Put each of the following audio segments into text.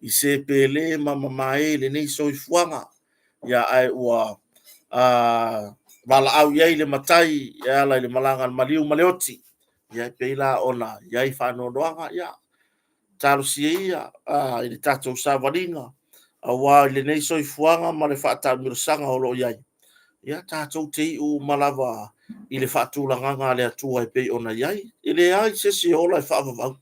i se pele ma mamae i lenei soifuaga, ia ae ua valaau i ai le matai e ala i le malaga a le maliu ma le oti. Ia e pei la ona i ai faanoanoaga, ia talosia ia i le tatou savaliga aua i lenei soifuaga ma le faataamilosaga o lo o i ai, ia tatou te iu uma lava i le faatulagaga a le Atua e pei ona i ai. E leai se isi e ola e faavavau.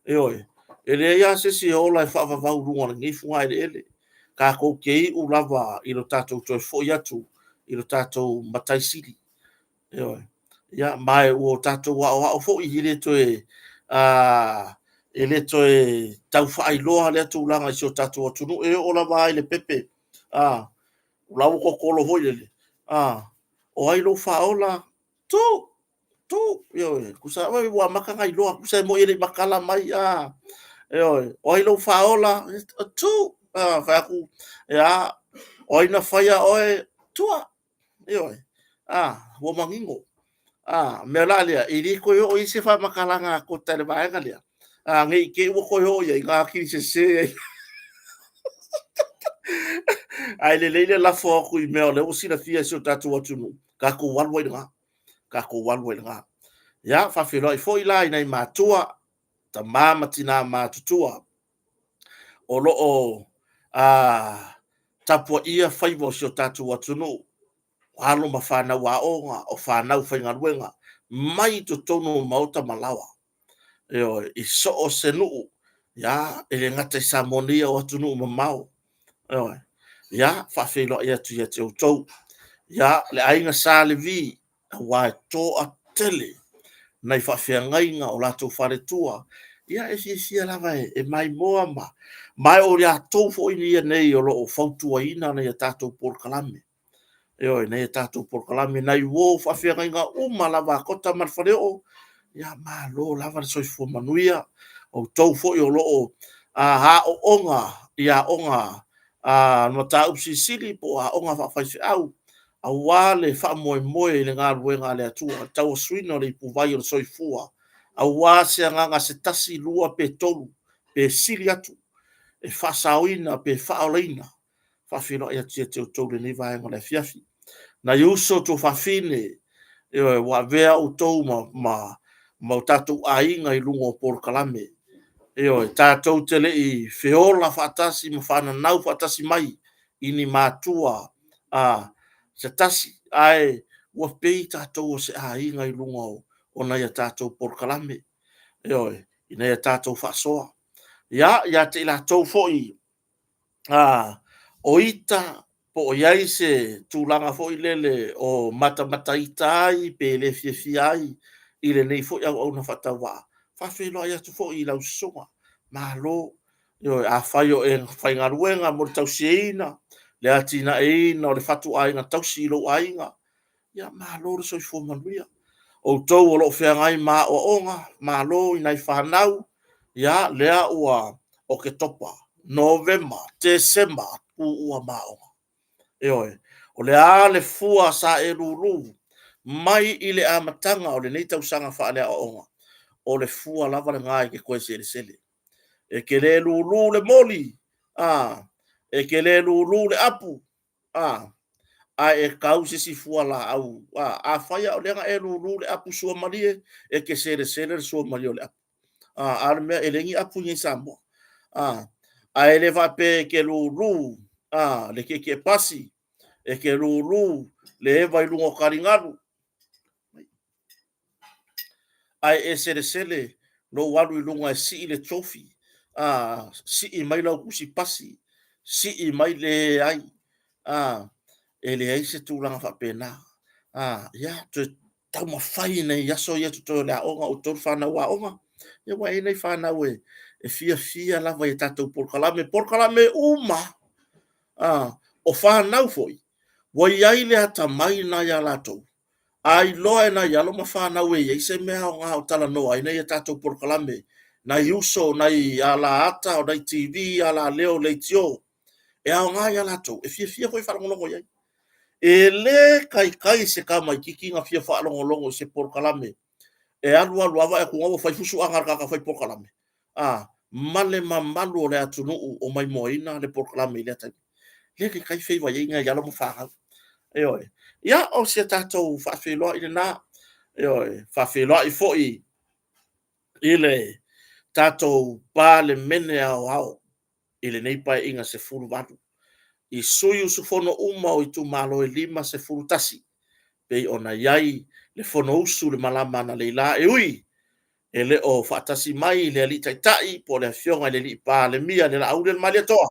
Ioe, e leai lava se isi e ola e faavavau i luga o lenei fogaeleele. Tatou te iu lava i lo tatou toe foi atu i lo tatou Matai Sili. Ioe. Ia, ma ua tatou aoao foi, e le toe tau faailoa lea tulaga i si o tatou atunuu. E oo lava i le pepe, o la ua totolo foi lele, o ai lou faaola? Tu, tu, ioe, tusa ua amata ona iloa, tusa e moni e le i matala mai. Ioe, o ai lou faaola? Tu. Fai atu, ia, o ai na faia oe? Tua. Ioe, ua manino. O le mea la lea, e le toe oo i ai se faamatalaga a Kota i le vaega lea, ne i te i ua toe oo i ai ona atili sese ai lea. Ae lelei le lafo atu i mea o lea ua silafia e si o tatou atunuu, tatou alu ai i lena, tatou alu ai i lena. Ia, faafeiloai foi la i nai matua, tama ma tina matutua o lo o tapuaia faiva o si o tatou atunuu, o alo ma fanau aoga, o fanau faigaluega mai totonu o maota ma laoa, ioe, i so o se nuu, e le gata i Samoa nei a o atunuu mamao. Ioe. Ia, faafeiloai atu ia te outou. Ia, le Aiga Sa Levi, aua e toatele nai faafeagaiga o latou faletua, ia e fiafia lava e maimoa ma o i latou foi ia nei o lo o fautuaina nai a tatou polokalame. Ioe, nai a tatou polokalame, nai uo o faafeagaiga uma lava a Kota ma le Faleoo, ia malo lava le soifua manuia. O outou foi o lo o aooga i aoga a Matautu Silisili po o aoga faafaifeau, aua le faamoemoe i le galuega a le Atua, le tauasuina o le ipuvai o le soifua, aua se agaga se tasi, lua pe tolu pe sili atu e faasaoina pe faaolaina. E faafeiloai atu ia te outou i lenei vaega o le afiafi. Nai uso tuafafine, ioe, ua avea outou ma o tatou aiga i luga o polokalame. Ioe, tatou te le i feola faatasi ma fananau faatasi mai i ni matua se tasi, ae ua pei tatou o se aiga i luga o nai a tatou polokalame, ioe, i nai a tatou faasoa. Ia, ia te i latou foi o ita po o i ai se tulaga foi lele o matamata ita ai pe le fiafia ai i lenei foi auauna faatauvaa, e faafeiloai atu foi i lau susuga. Malo. Ioe. Afai o e faigaluega mo le tausiaina, le atinaeina o le fatuaiga tausi i lou aiga, ia malo le soifua manuia. O outou o lo o feagai ma aoaoga, malo i nai fanau, ia lea ua Oketopa, Novema, Tesema, puua ma aoga. Ioe. O le a le fua sa e lulu mai i le amataga o lenei tausaga faaleaoaoga, o le fua lava lena e te toe selesele. E te le lulu le moli, e te le lulu le apu, ae e tau se isi fualaau. Afai lava o lea na e lulu le apu suamalie, e te selesele le suamalie o le apu. A o le mea, e leai ni apu i inei i Samoa. Ae le faapea e te lulu le tietie pasi, e te lulu le eva i luga o taligalu, ae e selesele lou alu i luga e sii le trophy, sii mai lau tusipasi, sii mai, leai, e leai se tulaga faapena. Ia, toe taumafai i aso ia totoe o le aoga, outou le fanau aoga, aua e i ai nai fanau e fiafia lava i tatou polokalame, polokalame uma lava. O fanau foi ua i ai le atamai lena ia latou, a iloa e nai alo ma fanau e i ai se mea aoga o talanoa ai nai a tatou polokalame, nai uso, nai alaata, o nai TV, alaleo, leitio, e aoga ia latou, e fiafia foi e faalogologo i ai. E le taitai se tamaitiiti ona fia faalogologo i se polokalame e alu alu lava vaai atu ua fai fusuaga a le tagata fai polokalame. ma le mamalu o le atunuu o maimoaina le polokalame i lea taimi. Lele kai feiva i ai nai alo ma fanau. Ioe. Ia, o se tatou faafeiloai lena. Ioe. Faafeiloai foi i le tatou Palemene Aoao i lenei Paeaiga 18 i sui usufono uma o itumalo e 51 pei ona i ai le Fonousu i le malama analeila, e ui e le o faatasi mai le Alii Taitai po o le Afioga i le Palemia le Laaulialemalietoa,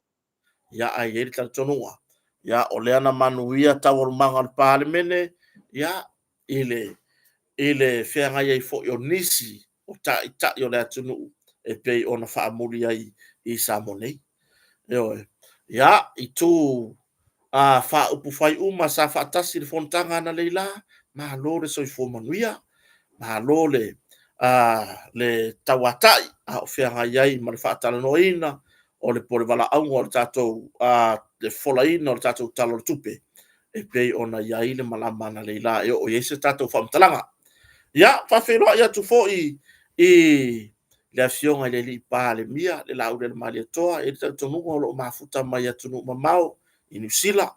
ia ae i ai le talitonuga, ia o lea na manuia taualumaga o le Palemene, ia i le feagai ai foi o nisi o Taitai o le atunuu e pei ona faamuli ai i Samoa nei. Ioe. Ia, itu faaupufai uma sa faatasi i le fonotaga analeila, malo le soifua manuia, malo le tauatai a o feagai ai ma le faatalanoaina o le valaauga o le tatou le folaina o le tatou Tala o le Tupe e pei ona i ai le malama analeila e oo i ai se tatou faamatalaga. Ia, faafeiloai atu foi i le Afioga i le Palemia le Laaulialemalietoa, e i ai le talitonuga o lo o mafuta mai i atunuu mamao i Niu Sila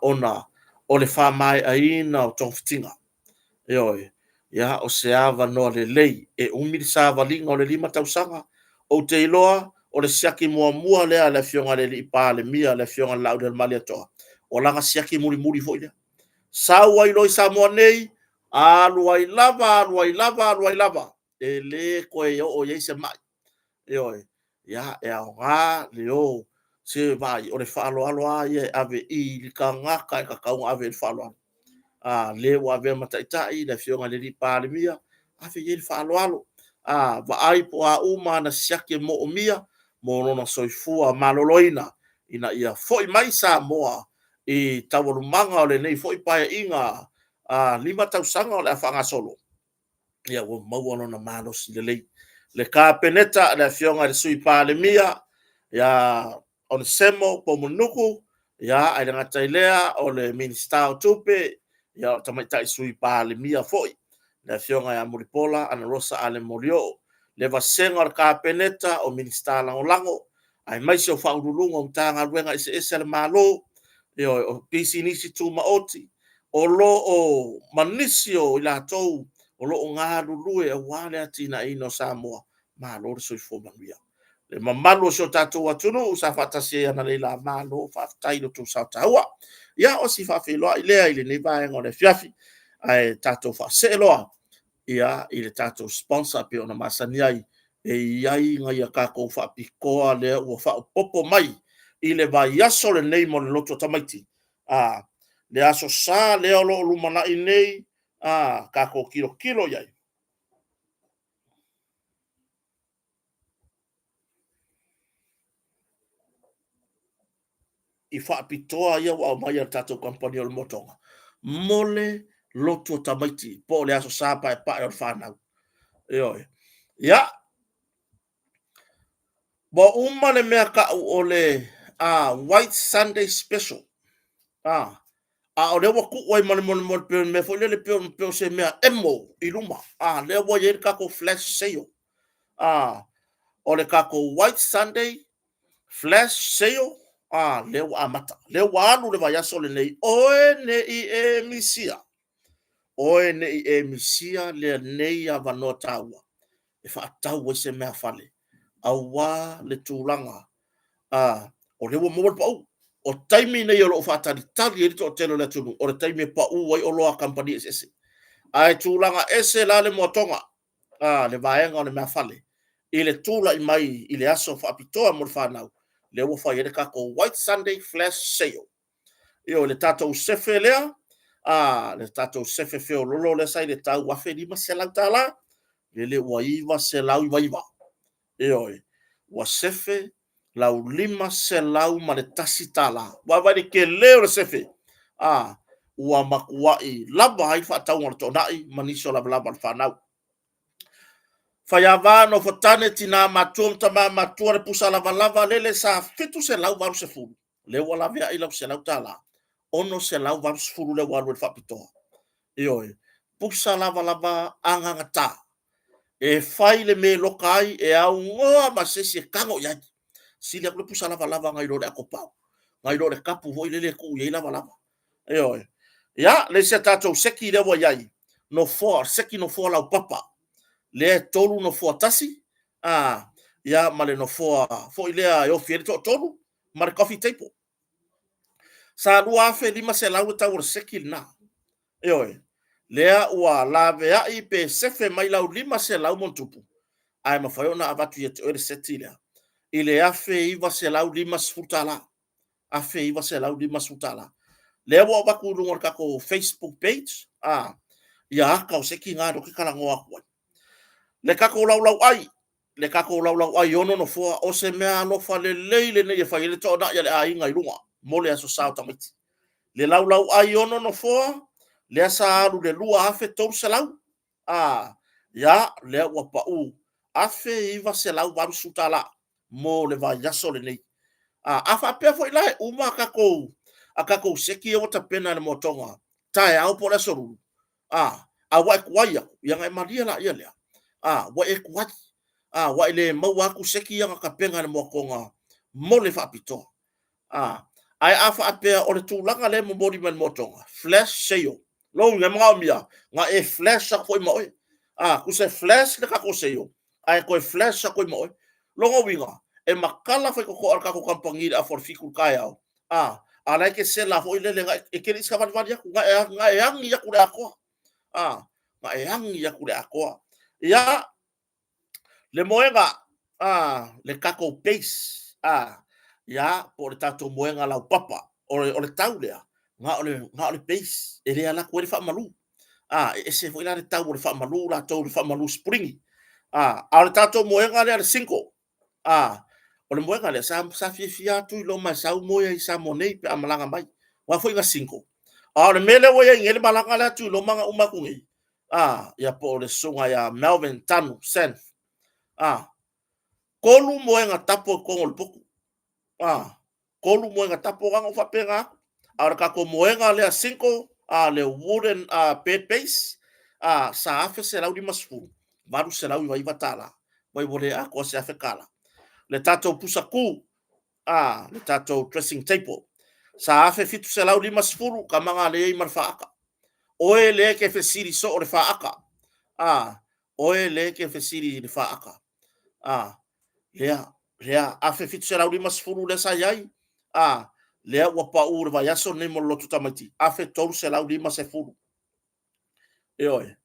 ona o le faamaeaina o togafitiga. Ioe. Ia, o se avanoa lelei, e umi le savaliga o le 5 tausaga. Ou te iloa o le siaki muamua lea a le Afioga i le Palemia, le Afioga i le Laaulialemalietoa, o lana siaki mulimuli foi lea. Sau ai loa i Samoa nei, alu ai lava, alu ai lava, alu ai lava, e le toe oo i ai se mai. Ioe. Ia, e aoga le o, se vaai, o le faaaloalo lava ia e ave i le tagata e tatau ona ave i ai le faaaloalo. A le ua avea ma taitai le Afioga i le Palemia, ave i ai le faaaloalo, vaai po o a uma ana siaki e moomia mo lona soifua maloloina ina ia foi mai Samoa i taualumaga o lenei foi Paeaiga 5 tausaga o le a faagasolo, ia ua maua lona malosi lelei. Le Kapeneta, le Afioga i le Sui Palemia ia Onesemo Poumulinuku, ia ae le gata i lea o le Minisita o Tupe, ia o le Tamaitai Sui Palemia foi, le Afioga ia Mulipola Anarosa Ale Molioo, le vasega o le Kapeneta, o Minisita Lagolago, aemaise o Ofisa Sili o Pulega o Matagaluega eseese a le Malo, ioe, o Pisinisi Tumaoti, o lo o ma nisi o i latou o lo o galulue aua le atinaeina o Samoa, malo le soifua manuia. Le mamalu o si o tatou atunuu sa faatasi ai analeila, malo faafetai i lo outou sao taua. Ia, o si faafeiloai lea i lenei vaega o le afiafi, ae tatou faasee loa i le tatou sponsor e pei ona masani ai, e i ai nai a tatou faapitoa lea ua faaopoopo mai i le vaiaso lenei mo le Loto Tamaiti, le Aso Sa lea o lo o lumanai nei, tatou tilotilo i ai. I faapitoa ia ua aumai e le tatou kamupani o le Motoga mo le lotu o tamaiti po o le Aso Sa Paepae o le fanau. Ioe. Ia, ua uma le mea tau o le White Sunday Special. A o lea ua tuu ai ma le mea foi lele pei o se mea emo i luma. Lea ua i ai le tatou flash sale. O le tatou White Sunday Flash Sale, lea ua amata. Lea ua alu le vaiaso lenei, oe ne i e misia. Oe ne i e misia lenei avanoa taua e faatau ai se meafale aua le tulaga o lea ua maua le pau. O taimi nei o lo o faatalitali ai le toatele o le atunuu, o le taimi e pau ai oloa a kamupani eseese. Ae tulaga ese la le moatoga, le vaega o le meafale i le tulai mai i le aso faapitoa mo le fanau, lea ua fai ai le tatou White Sunday Flash Sale. Ioe, le tatou sefe lea, le tatou sefe feololo lea sa i le tau $1,500, lele ua $999. Ioe, ua sefe lau $501. Vaavaai i le tele o le sefe, ua matuai lava ai le faatauga o le toonai ma nisi o lavalava o le fanau. Faiava, nofotane, tina matutua ma tama matutua, le pusa lavalava lele sa $780, lea ua laveai lau $100, $680 lea ua alu ai i le faapitoa. Ioe, pusa lavalava agagata. E fai le mea e loka ai, e augoa ma se isi e tago i ai. Sili atu le pusa lavalava nai lo le atopau, nai lo le kapu foi lele e tuu i ai lavalava. Ioe. Ia, le isi a tatou seki lea ua i ai, nofoa, seki nofoa laupapa, lea e 3 nofoa tasi, a, ia, ma le nofoa foi lea e ofi ai le toatolu, ma le coffee table. Sa $2,500 le tau o le seki lena. Ioe. Lea ua laveai pe sefe mai lau 500 ma ona tupu, ae mafai ona avatu ia te oe le seti lea i le $1,950. $1,950. Lea ua avatu i luga o le tatou Facebook page, a, ia ata o seki na lea ou te talanoa atu ai. Le tatou laulauai, le tatou laulauai e 6 nofoa, o se mea alofa lelei lenei e fai ai le toanai a le aiga i luga mo le Aso Sa o tamaiti. Le laulauai 6 nofoa, lea sa alu i le $2,300, a, ia, lea ua pau $1,980 mo le vaiaso lenei. A faapea foi la e uma a tatou seki ia ua tapena e le moatoga taeao po o le Aso Lulu, a ua e tuai atu, ia ona e malie laia lea, a, ua e tuai, a, ua e le maua atu seki ia na tapena e le moatoga mo le faapitoa. A, ae a faapea o le tulaga lea e momoli mai e le moatoga, flash sale, lona uiga e manaomia na e flash atu foi ma oe. A, tusa e flash le tatou sale, ae toe flash atu ai ma oe. Lona uiga, e matala faitotoa le tatou kamupani i le afa o le 7 i le taeao, a, a la e te sela foi lele, e te le i savalivali atu, na e agi atu i le atoa. A, na e agi atu i le atoa. Ia, le moega, a, le tatou base, a, ia, po o le tatou moega laupapa, o le tau lea, na o le base, e le alu atu ai le faamalu. A, e ese foi la le tau o le faamalu latou, le faamalu spring. A, a o le tatou moega lea, le single, a, o le moega lea, sa fiafia atu i Roma e sau moe ai i Samoa nei pe a malaga mai. Aua foi na single. A o le mea lea ua i ai nei le malaga lea a Tuiloma na uma atu nei, a, ia po o le susuga ia Melvin Tanu Senf, a, 3 moega tapo i totonu o le potu. A, 3 moega tapo na ona ou faapena atu. A o le tatou moega lea single, a, le wooden bed base, a, sa $1,150, $899, vai ua le atoa se $1,000. Le tatou pusa ku, a, le tatou dressing table, sa $1,750, tama na lea i ai ma le faata. Oe lea e te fesili soo le faata, a, oe lea e te fesili i le faata, a, lea, lea, $1,750 lea sa i ai, a, lea ua pau le vaiaso lenei mo le lotu tamaiti, $1,350. Ioe.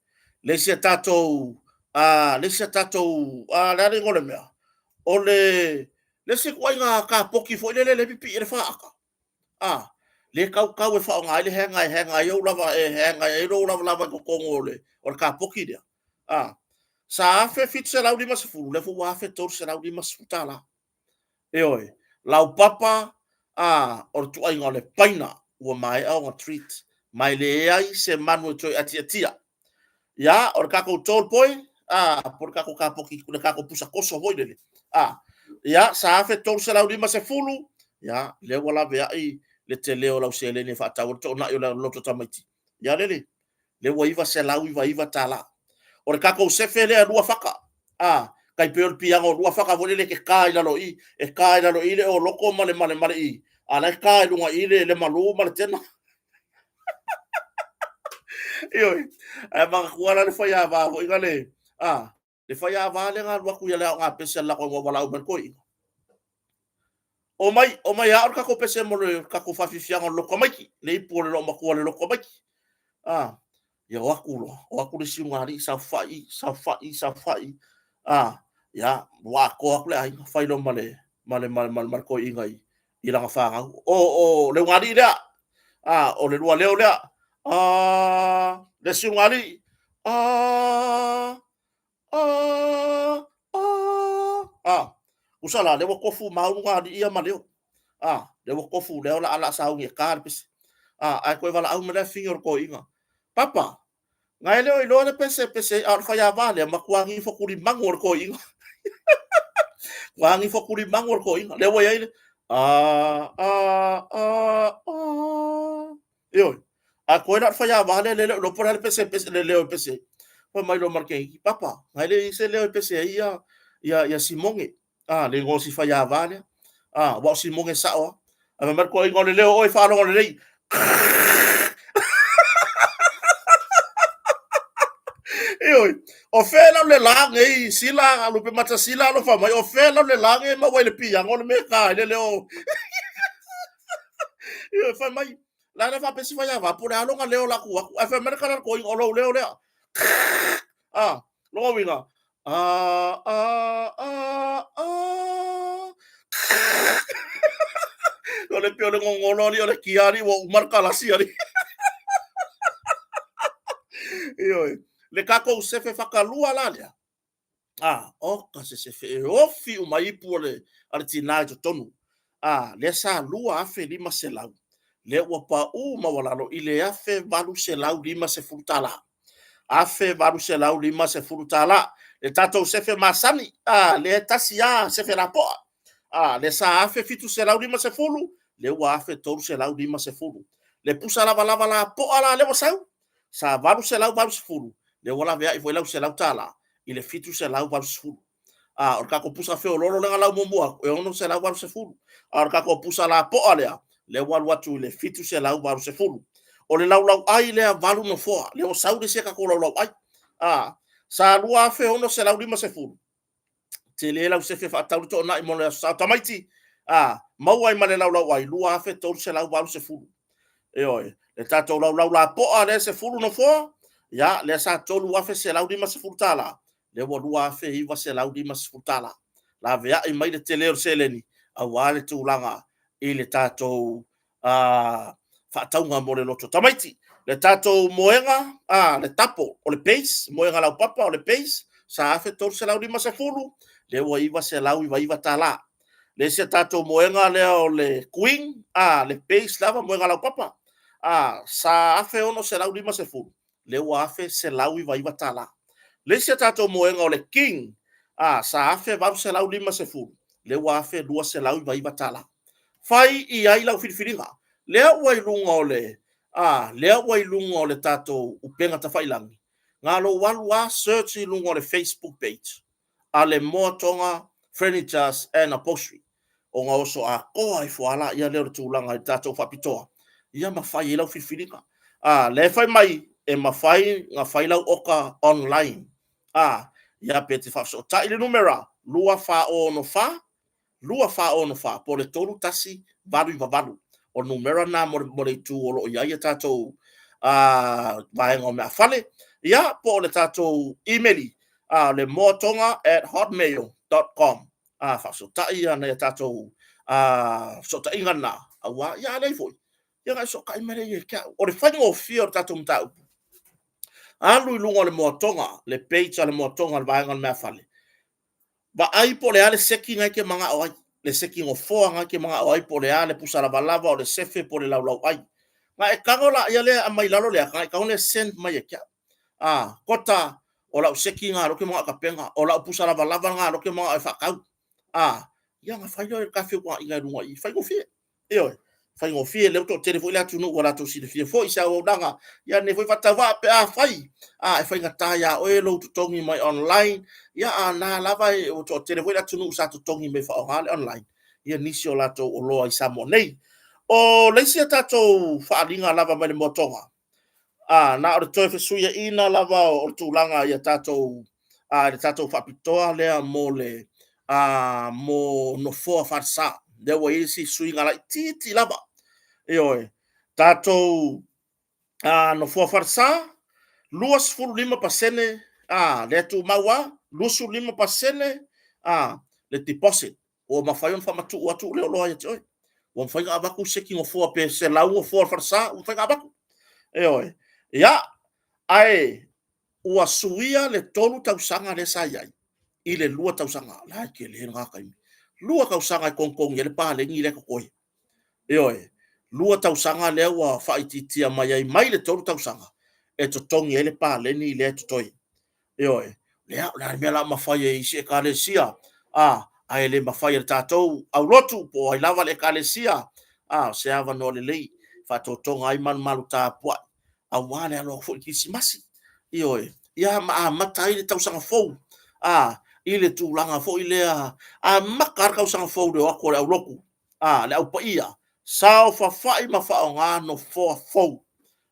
Le isi a tatou, a, le isi a tatou, a, le a le igoa o le mea? O le, le isi ituaiga kapoki foi lele le pipii ai le faata. A, le tautau e faaaoga ai le hanger e hanger ai ou lava, e hanger ai lou lavalava i totonu o le, o le kapoki lea. A, sa $1,750, lea foi ua $1,350. Ioe, laupapa, a, o le tuaiga o le paina ua maea ona treat, ma e leai se manu e toe atiatia. Ia, o le tatou tall boy, a, po o le tatou kapoki, le tatou pusa toso foi lele, a, ia, sa $1,350, ia, lea ua laveai le tele o lau seleni e faatau ai le toonai o le loto tamaiti. Ia, lele, lea ua $999. O le tatou sefe lea 2 faka, a, tai pei o le piano 2 faka foi lele e te ka i lalo i, e ka i lalo i le oloko ma le ma le ma le i, a la e ka i luga i le le malu ma le tena. Ioe, ae manatua la le faiava foi na le, a, le faiava lea na alu atu i le aoga pese a le latou igoa valaau mai le toeaina. Omai, omai e ao le tatou pese mo le tatou faafiafiaga o le loto tamaiti, le ipu o le loomatua o le loto tamaiti. A, ia o atu loa, o atu le isi ulugalii, saofai, saofai, saofai. A, ia, ua atoa atu le aiga, fai loa ma le, ma le, ma le, ma le, ma le toeaina i, i lana fanau. O, o le ulugalii lea, a, o le lua leo lea, a, le isi ulugalii, a, a, a, a. Usa la, lea ua tofu ma ulugalii ia ma leo. A, lea ua tofu, lea o le a la sauni e ka le pese. A, ae toe valaau mai le afine o le toeaina. Papa, na e le o iloa le pese pese, a o le faiava lea, matua gifo tulimanu o le toeaina. Matua gifo tulimanu o le toeaina. Lea ua i ai le, a, a, a, a. Ioe. A koe la o le faiava lea, le le o iloa po o le a le pese pese, le leo e pese. Fai mai loa ma le keiki, Papa, na e le i ai se leo e pese ai ia, ia, ia Simone. A, le igoa o si faiava lea. A, aua o Simone sao lava. Ae fai mai le toeaina, o le leo o oe e faalogo lelei. Ioe, o fea la le la nei, sila, lupemata sila alofa mai, o fea la le la nei e maua ai le piano le mea e ta ai le leo. Ioe, fai mai, la le faapea si faiava, po o le a lona leo o le a tu atu. Ae fai mai le tala a le toeaina, o lou leo lea. A, lona uiga, a, a, a, a. O le pei o le gogolo alii o le kia alii ua uma le kalasi alii. Ioe, le tatou sefe fatalua la lea, a, oka se sefe e ofi uma ai ipu a le tinā i totonu. A, lea sa $2,500, lea ua pau maualalo i le $1,850. $1,850. Le tatou sefe masani, a, lea e tasi lava sefe lapoa. A, lea sa $1,750, lea ua $1,350. Le pusa lavalava lapoa la lea ua sau, sa $880, lea ua laveai foi lau $100 i le $780. A, o le tatou pusa feoloolo lea na lau muamua atu, e $680, a o le tatou pusa lapoa lea, lea ua alu atu i le $780. O le laulauai lea 8 nofoa, lea ua sau le isi a tatou laulauai. A, sa $2,650, tele lau sefe faatau le toonai mo le Aso Sa o tamaiti, a, maua ai ma le laulauai, $2,380. Ioe, le tatou laulau lapoa lea e 10 nofoa, ia, lea sa $3,150, lea ua $2,950. Laveai mai le tele o le seleni aua le tulaga i le tatou faatauga mo le loto tamaiti. Le tatou moega, le tapo o le base, moega laupapa o le base, sa $1,350, lea ua $999. Le isi a tatou moega lea o le queen, le base lava, moega laupapa, sa $1,650, lea ua $1,199. Le isi a tatou moega o le king, sa $1,850, lea ua $1,299. Fai i ai lau filifiliga. Lea ua i luga o le, lea ua i luga o le tatou upega tafailagi, na o lou alu lava search i luga o le Facebook page a le Moa Toga Furnitures and Upholstery, ona oso atoa ifo lava laia lea o le tulaga i le tatou faapitoa, ia ma fai ai lau filifiliga. A, lea e fai mai e mafai ona fai lau oka online. A, ia pe te faafesootai le numera 2464 2464 po o le 3188. O le numera lena mo le itu o lo o i ai a tatou vaega o meaafale, ia po o le tatou imeli, o le moatoga@hotmail.com. Faafesootai nai a tatou fesootaiga na, aua, ia a leai foi, ia ona e fesootai mai lea ia te au. O le faigofie o le tatou mataupu, alu i luga o le Moatoga, le page a le Moatoga, le vaega o le meaafale, vaai po o le a le seki na e te manao ai, le seki nofoa na e te manao ai, po o le a le pusa lavalava, o le sefe po o le laulauai. Na e tago laia lea e aumai i lalo le ata, ona e tago lea send mai ia te au. A, Kota, o lau seki na o lea ou te manao e tapena, o lau pusa lavalava na o lea ou te manao e faatau. A, ia ona fai lea o le ta feutanaiga i luga i i, faigofie. Ioe, faigofie, lea ua toatele foi le atunuu ua latou silafia foi se auaunaga ia lenei foi faatauvaa pe afai e faigata ia oe lou totogi mai online, ia a na lava e ua toatele foi le atunuu sa totogi mai e faaaoga le online ia nisi o latou oloa i Samoa nei. O le isi a tatou faaaliga lava mai le moatoga, na o le toe fesuiaina lava o le tulaga ia tatou le tatou faapitoa lea mo le mo nofoa falesa. Lea ua i ai isi suiga laitiiti lava. Ioe, tatou nofoa falesa, 25% lea tumau lava, 25% le deposit ua mafai ona faamatuu atu le oloa ia te oe. Ua mafai ona avatu seki nofoa pe 100 nofoa o le falesa, ua mafai ona avatu. Ioe. Ia, ae ua suia le 3 tausaga lea sa i ai i le 2 tausaga. La e tele lena taimi. 2 tausaga e togitogi ai le paleni lea e totoe. Ioe. 2 tausaga lea ua faaitiitia mai ai mai le 3 tausaga e totogi ai le paleni lea e totoe. Ioe. Lea, o le a le mea o le a mafai e isi ekalesia, ae le mafai e le tatou aulotu po o ai lava le ekalesia, o se avanoa lelei e faatotoga ai malumalu tapuai aua le alo atu foi i le Kerisimasi. Ioe. Ia ma amata ai le tausaga fou, a, i le tulaga foi lea, amata lava le tausaga fou i le o atu a le aulotu, a, le au paia, saofafai ma faaaoga nofoa fou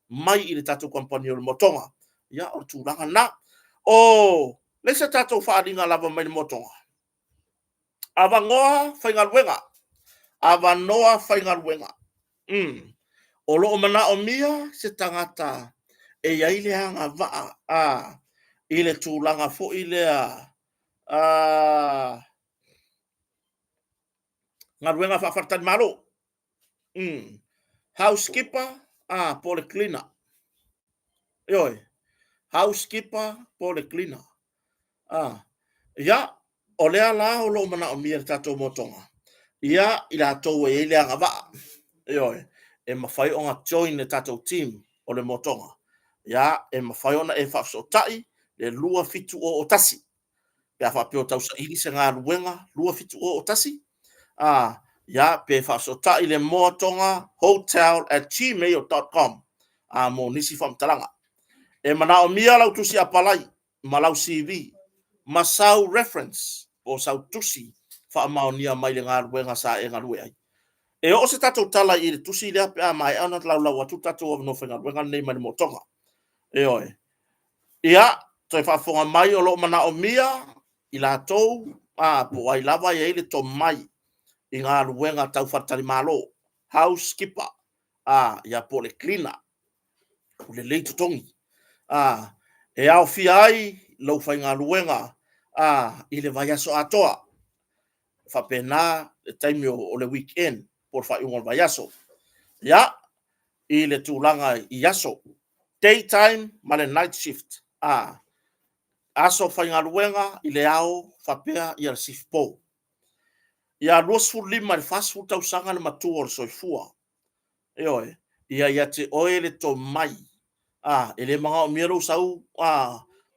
mai i le tatou kamupani o le Motoga. Ia, o le tulaga lena. O le isi a tatou faaaliga lava mai le Motoga, avanoa faigaluega, avanoa faigaluega. O lo o manaomia se tagata e i ai le agavaa i le tulaga foi lea galuega faafaletalimalo, housekeeper po o le cleaner. Ioe, housekeeper po o le cleaner. Ia, o lea la o lo o manaomia e le tatou motoga, ia, i latou e i ai le agavaa, ioe, e mafai ona join le tatou team o le motoga. Ia, e mafai ona e faafesootai le 2701 pe a faapea o tausaili se galuega 2701, ia, pe faafesootai le moatogahotel@gmail.com mo nisi faamatalaga. E manaomia lau tusi apalai ma lau CV ma sau reference po o sau tusi faamaonia mai le galuega sa e galue ai. E oo se tatou tala i le tusi lea pe a maea ona laulau atu le tatou avanoa faigaluega lenei mai le motoga. Ioe. Ia, toe faafofoga mai o lo o manaomia i latou po o ai lava e i ai le tomai i galuega tau faletalimalo, housekeeper, ia po o le cleaner, lelei totogi, e aofia ai lau faigaluega i le vaiaso atoa, faapena le taimi o le weekend po o le faaiuga o le vaiaso. Ia, i le tulaga i aso, day time ma le night shift, aso faigaluega i le ao faapea le sifipo. Ia 25 i le 40 tausaga le matua o le soifua. Ioe, ia ia te oe le tomai, e le manaomia lou sau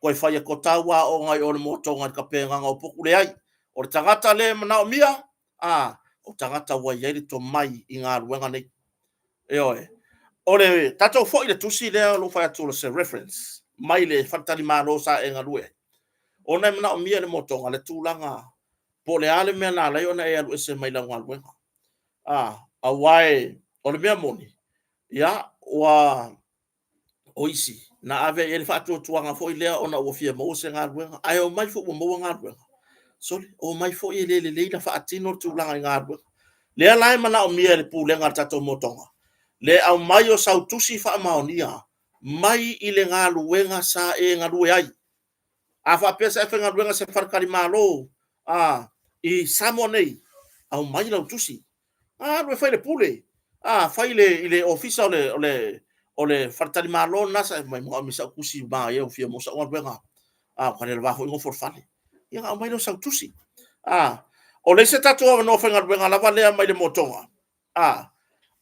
toe fai atu tau aoga i o i le motoga i le tapenaga o potu, leai. O le tagata lea e manaomia, o tagata ua i ai le tomai i galuega nei. Ioe. O le tatou foi i le tusi lea o lo o fai atu o se reference mai le faletalimalo sa e galue ai, ona e manaomia e le motoga le tulaga po o le a le mea na ala ai ona e alu ese mai lau galuega. Aua o le mea moni, ia, ua o isi na ave i ai le faatuatuaga foi lea ona ua fia maua se galuega, ae omai foi ua maua galuega, sole, omai foi e le lelei ona faatino le tulaga i galuega. Lea la e manaomia e le Pulega a le tatou Motoga le aumai o sau tusi faamaonia mai i le galuega sa e galue ai. A faapea sa e faigaluega i se faletalimalo i Samoa nei, aumai lau tusi. Alu e fai le pule, fai i le ofisa o le faletalimalo lena sa e fai mai e manaomia sau tusi manaia ua fia maua sau galuega, ua televavava foi le nofo i le fale. Ia ona aumai lea o sau tusi. O le isi tatou avanoa faigaluega lava lea mai le motoga,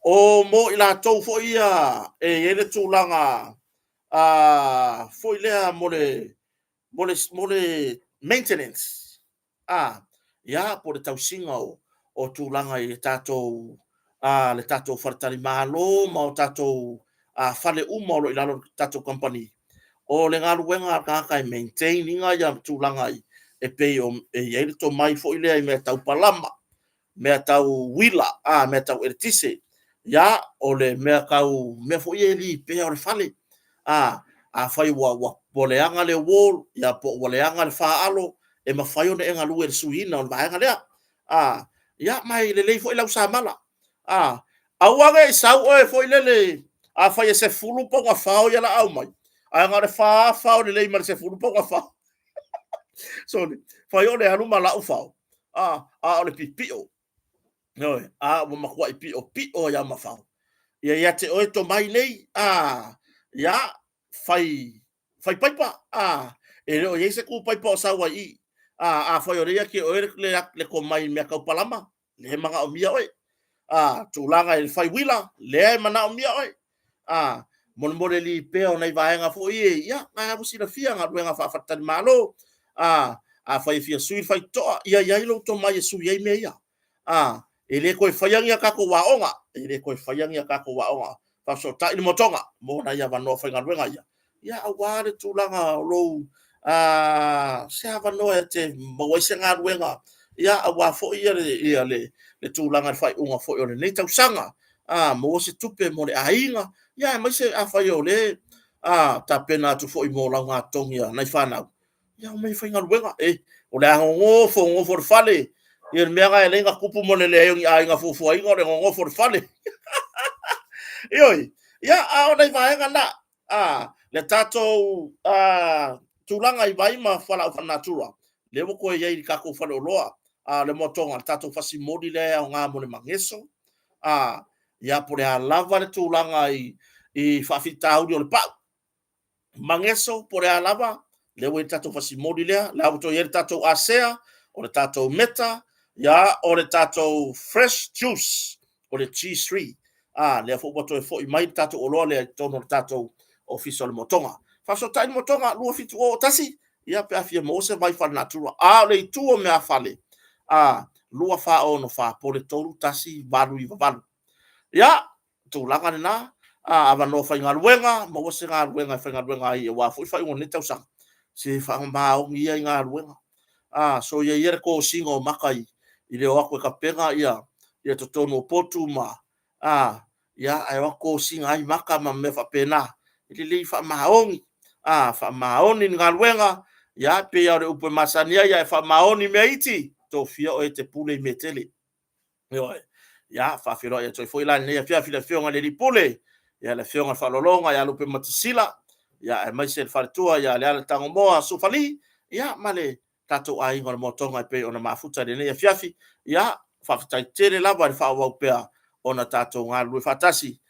o mo i latou foi ia e i ai le tulaga foi lea mo le maintenance, ia, po o le tausiga o tulaga i le tatou faletalimalo ma o tatou fale uma o lo o i lalo o le tatou kamupani. O le galuega a le tagata e maintain ina ia tulaga e pei e i ai le tomai foi lea i mea tau palama, mea tau uila, mea tau eletise, ia, o le mea tau mea foi ia lipea o le fale. Afai ua leaga le wall, ia po ua leaga le faalo, e mafai ona e galue i le suiina o le vaega lea. Ia ma e lelei foi lau samala. Aua ne i sau oe foi lele, afai e 10 pauna fao ia o le a aumai, ae na o le 4 fao lelei mai le 10 pauna fao. Sole, fai o le alu ma lau fao, a o le pipio. Ioe, a ua matuai piopio ai lava ma fao. Ia ia te oe tomai nei, ia, fai fai paipa, e le o i ai se tu paipa o sau ai i i. Afai o lea e ia te oe le tomai i mea tau palama, lea e manaomia oe. Tulaga i le fai uila, lea e manaomia oe. Mo le lipea o nai vaega foi ia, ia lena ua silafia galuega faafaletalimalo. Afai e fia sui le faitotoa, ia i ai lou tomai e sui ai mea ia. E le toe faia ni a tatou aoga, e le toe faia ni a tatou aoga. Faafesootai le motoga mo nai avanoa faigaluega ia. ia aua le tulaga o lou se avanoa e te maua ai se galuega, ia aua foi le tulaga i le faaiuga foi o lenei tausaga. Maua se tupe mo le aiga, ia aemaise afai o lea e tapena atu foi mo laugatogi a nai fanau, ia omai e faigaluega. O le a nonofo nonofo i le fale, ia le mea lena e ala ai ona tupu ma le leai o ni aiga fuafuaina o le nonofo i le fale. Ioe. Ia, a o nai vaega na, le tatou tulaga i vai ma fualaau faalenatura, lea ua toe i ai i le tatou faleoloa a le Moatoga, le tatou fasimoli lea e aoga mo le mageso, ia po o le a lava le tulaga i faafitauli o le pau, mageso po o le a lava, lea ua i ai le tatou fasimoli lea, la ua toe i ai le tatou asea, o le tatou meta, ia, o le tatou fresh juice, o le G3. Lea foi ua toe foi mai le tatou oloa lea i totonu o le tatou Ofisa o le Motoga. Faafesootai le Motoga 2701, ia pe a fia maua se vai faalenatura. A o le itu o meafale, 2464 po o le 31898. Ia, tulaga lena, avanoa faigaluega, maua se galuega e faigaluega ai aua foi le faaiuga o lenei tausaga. Se faamaoni ia i galuega. Soia ia le tosina o mata i le o atu e tapena totonu o potu ma, ae o atu tosina ai mata ma mea faapena. E lelei faamaoni, faamaoni i le galuega, ia pei lava o le upu e masani ai, a e faamaoni i mea iti, e tofia oe e te pule i mea e tele. Ioe. Ia, e faafeiloai atu ai foi la i lenei afiafi i le Afioga i le Alii Pule, le Afioga i le Faaaloaloga ia Lupematasila, aemaise le faletua ia Leala Tagomoa Sufali, ia ma le tatou aiga o le Moatoga e pei ona mafuta i lenei afiafi. Ia, faafetai tele lava le faaauau pea ona tatou galulue faatasi,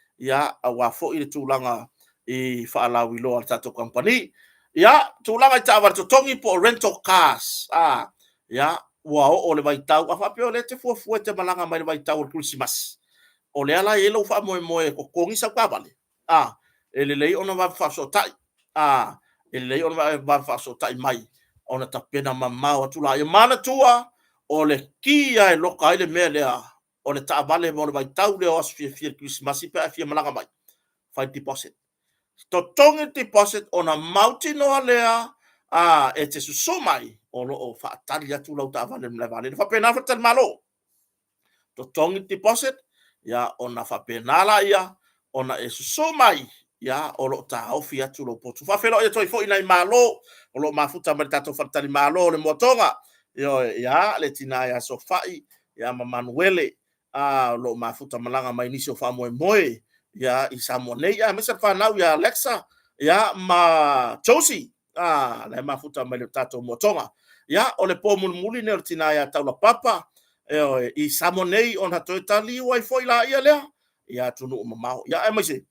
aua foi le tulaga i faalauiloa a le tatou kamupani. Ia, tulaga i taavale totogi po o rental cars, ia, ua oo le vaitau, a faapea o lea e te fuafua e te malaga mai i le vaitau o le Kerisimasi, o lea la e i ai lou faamoemoe e totogi sau taavale, e lelei ona vave faafesootai, e lelei ona vave faafesootai mai ona tapena mamao atu lea. Manatua, o le ki lava e loka ai le mea lea o le taavale mo le vaitau lea o aso fiafia o le Kerisimasi pe a e fia malaga mai, fai le deposit. Totogi le deposit ona mautinoa lea e te susu mai o lo o faatali atu lau taavale i le malae vaalele. E faapena le faletalimalo, totogi le deposit ia ona faapena lea ona e susu mai ia o lo o taofi atu lou potu. Faafeiloai atu ai foi i nai malo o lo o mafuta mai le tatou faletalimalo o le Moatoga, ioe, ia le tina ia Sofai ma Manuele, o lo o mafuta malaga mai nisi o faamoemoe i Samoa nei, aemaise le fanau ia Alexa ma Josie, la e mafuta mai le tatou Moatoga. Ia, o le po mulimuli lenei o le tina ia Taulapapa, ioe, i Samoa nei ona toe taliu ai foi lea i atunuu mamao. Ia, aemaise,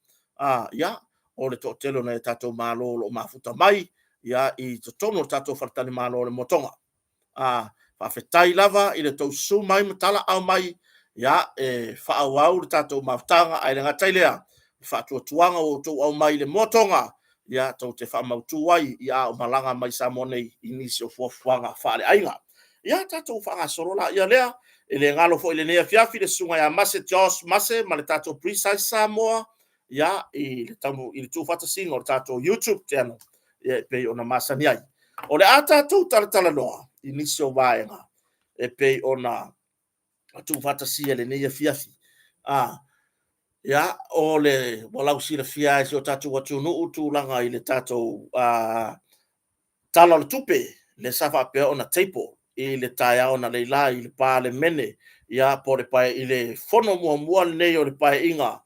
ia, o le toatele o nai o tatou malo o lo o mafuta mai i totonu o le tatou faletalimalo o le Moatoga. Faafetai lava i le tou susu mai ma talaaao mai e faaauau le tatou mafutaga, ae le gata i lea, o faatuatuaga ua outou aumai i le Moatoga, ia tou te faamautu ai a o malaga mai Samoa nei i nisi o fuafuaga faaleaiga. Ia tatou faagasolo laia lea, e le galo foi i lenei afiafi le susuga ia Mase Josh Mase ma le tatou Precise Samoa i le tuufaatasiga o le tatou YouTube channel e pei ona masani ai. O le a tatou talatalanoa i nisi o vaega e pei ona tuufaatasia i lenei afiafi. Ia, o le ua lausilafia e si o tatou atunuu tulaga i le tatou Tala o le Tupe, lea sa faapea ona table i le taeao analeila i le Palemene, ia po o le i le fono muamua lenei o le Paeaiga,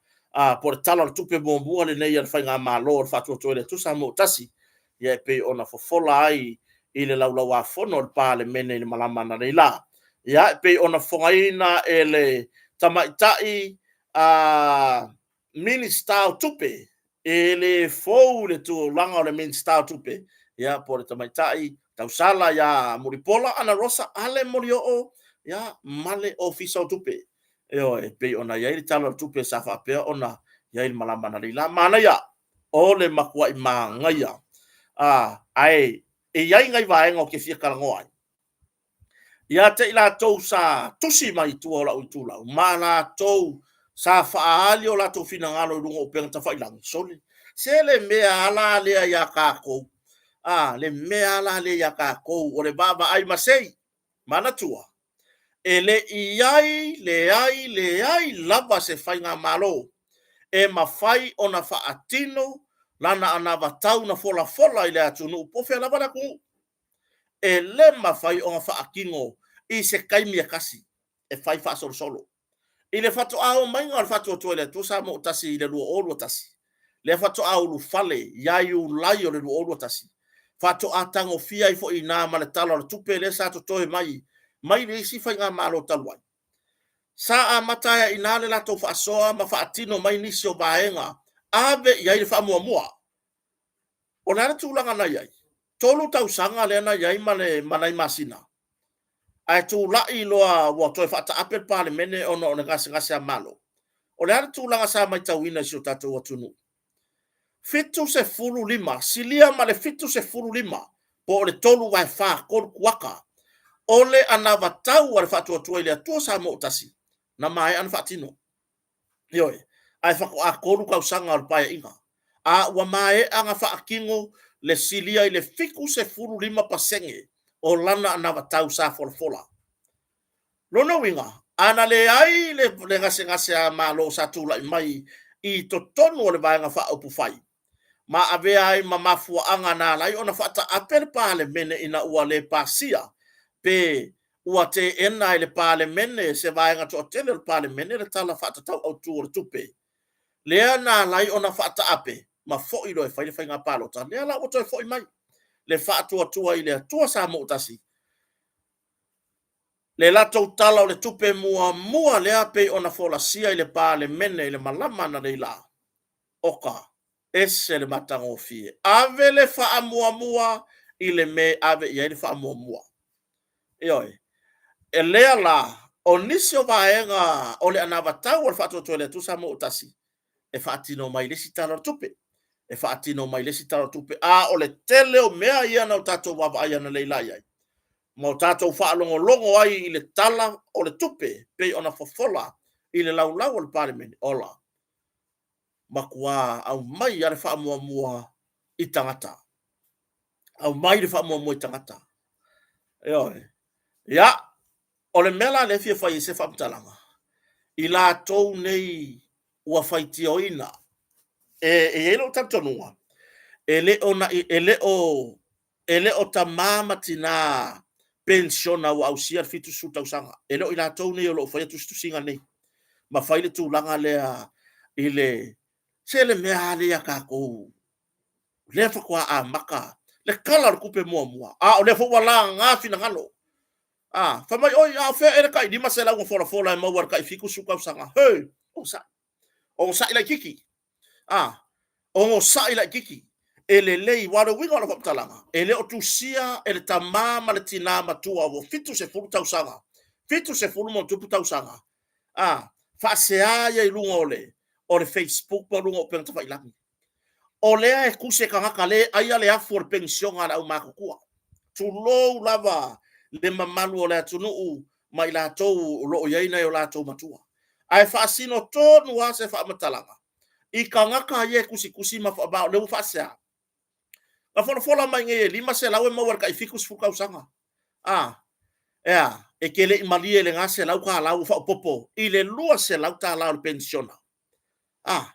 po o le Tala o le Tupe muamua lenei a le Faigamalo o le Faatuatua i le Atua Samoa ua Tasi, ia e pei ona fofola ai i le Laulau-a-Fono a le Palemene i le malama analeila. Ia, e pei ona fofogaina e le Tamaitai Minisita o Tupe, e le fou le tulaga o le Minisita o Tupe, ia po o le Tamaitai Tausala ia Mulipola Anarosa Ale Molioo, ia ma le Ofisa o Tupe. Ioe, e pei ona i ai le Tala o le Tupe sa faapea ona i ai le malama analeila. Manaia, o le matuai manaia. Ae e i ai nai vaega ou te fia talanoa ai. Ia te i latou sa tusi mai i tua o lau itulau ma latou Sa faaali o latou finagalo i luga o upega tafailagi, sole, se le mea a la lea ia tatou, a, le mea a la lea ia tatou o le vaavaai masei. Manatua, e le i i ai, leai, leai lava se faigamalo e mafai ona faatino lana anavatau na folafola i le atunuu po o fea lava le atunuu. E le mafai ona faatino i se taimi e tasi e fai faasolosolo. I le faatoa omaiga o le Faatuatua i le Atua Samoa ua Tasi i le 2021, lea faatoa ulufale ia Iulai o le 2021, faatoa tagofia ai foi i ina ma le Tala o le Tupe lea sa totoe mai mai le isi faigamalo talu ai. Sa amata ai i ina le latou faasoa ma faatino mai nisi o vaega, ave i ai le faamuamua. O le a le tulaga na i ai? 3 tausaga lea na i ai ma le ma nai masina, ae tulai loa ua toe faataape le Palemene ona o le gasegase a Malo. O le a le tulaga sa matauina i si o tatou atunuu? 75, silia ma le 75, po o le 3/4, 3 kuata o le anavatau a le Faatuatua i le Atua Samoa ua Tasi, na maea ona faatino. Ioe, ae faatoa 3 tausaga o le Paeaiga, a ua maea ona faatino le silia i le 75% o lana anavatau sa folafola. Lona uiga, a na leai le gasegase a Malo sa tulai mai i totonu o le Vaega Faaupufai, ma avea ai ma mafuaaga na ala ai ona faataape le Palemene ina ua le pasia pe ua teena e le Palemene, se vaega toatele o le Palemene, le Tala Faatatau Autu o le Tupe, lea na ala ai ona faataape ma foi loa e fai le faiga palota. Lea la ua toe foi mai le Faatuatua i le Atua Samoa ua Tasi, le latou Tala o le Tupe muamua lea pei ona folasia i le Palemene i le malama analeila. Oka, ese le matagofie. Ave le faamuamua i le mea e ave i ai le faamuamua. Ioe. E lea la, o nisi o vaega o le anavatau o le Faatuatua i le Atua Samoa ua Tasi, e faatino mai le isi Tala o le Tupe, e faatino mai le isi Tala o le Tupe. A o le tele o mea ia na o tatou vaavaai analeila i ai, ma o tatou faalogologo ai i le Tala o le Tupe pei ona fofola i le laulau a le Palemene, ola, matua aumai lava le faamuamua i tagata. Aumai le faamuamua i tagata. Ioe. Ia, o le mea la lea e fia fai ai se faamatalaga, i latou nei ua faitioina, e i ai lou talitonuga, e le o, e le o, e le o tama ma tina penisiona ua ausia le 70 tausaga. E le o i latou nei o lo o faia tusitusiga nei ma fai le tulaga lea i le se le mea lava lea ia tatou lea faatoa amata le Tala o le Tupe muamua, a o lea foi ua laga finagalo. A, fai mai, oi, a o fea ea le tai 500 na folafola e maua e le tai 70 tausaga? He, onosai, onosai laitiiti. A, onosai laitiiti. E lelei, aua o le uiga o lau faamatalaga, e le o tusia e le tama ma le tina matua ua 70 tausaga, 70 ma ona tupu tausaga, a, faasea ia i luga o le, o le Facebook ma luga o upega tafailagi. O lea e tusi e tagata le aia le afu o le penisiona a le aumatutua. Tulou lava le mamalu o le atunuu ma i latou o lo o i ai nai o latou matua. Ae faasino tonu lava se faamatalaga i tagata ia e tusitusi ma o lea ua faasea. Na folafola mai nei e 500 e maua i le tai 70 tausaga. A, e a, e te le i malie i le $100 ua faaopoopo i le $200 o le penisiona. A,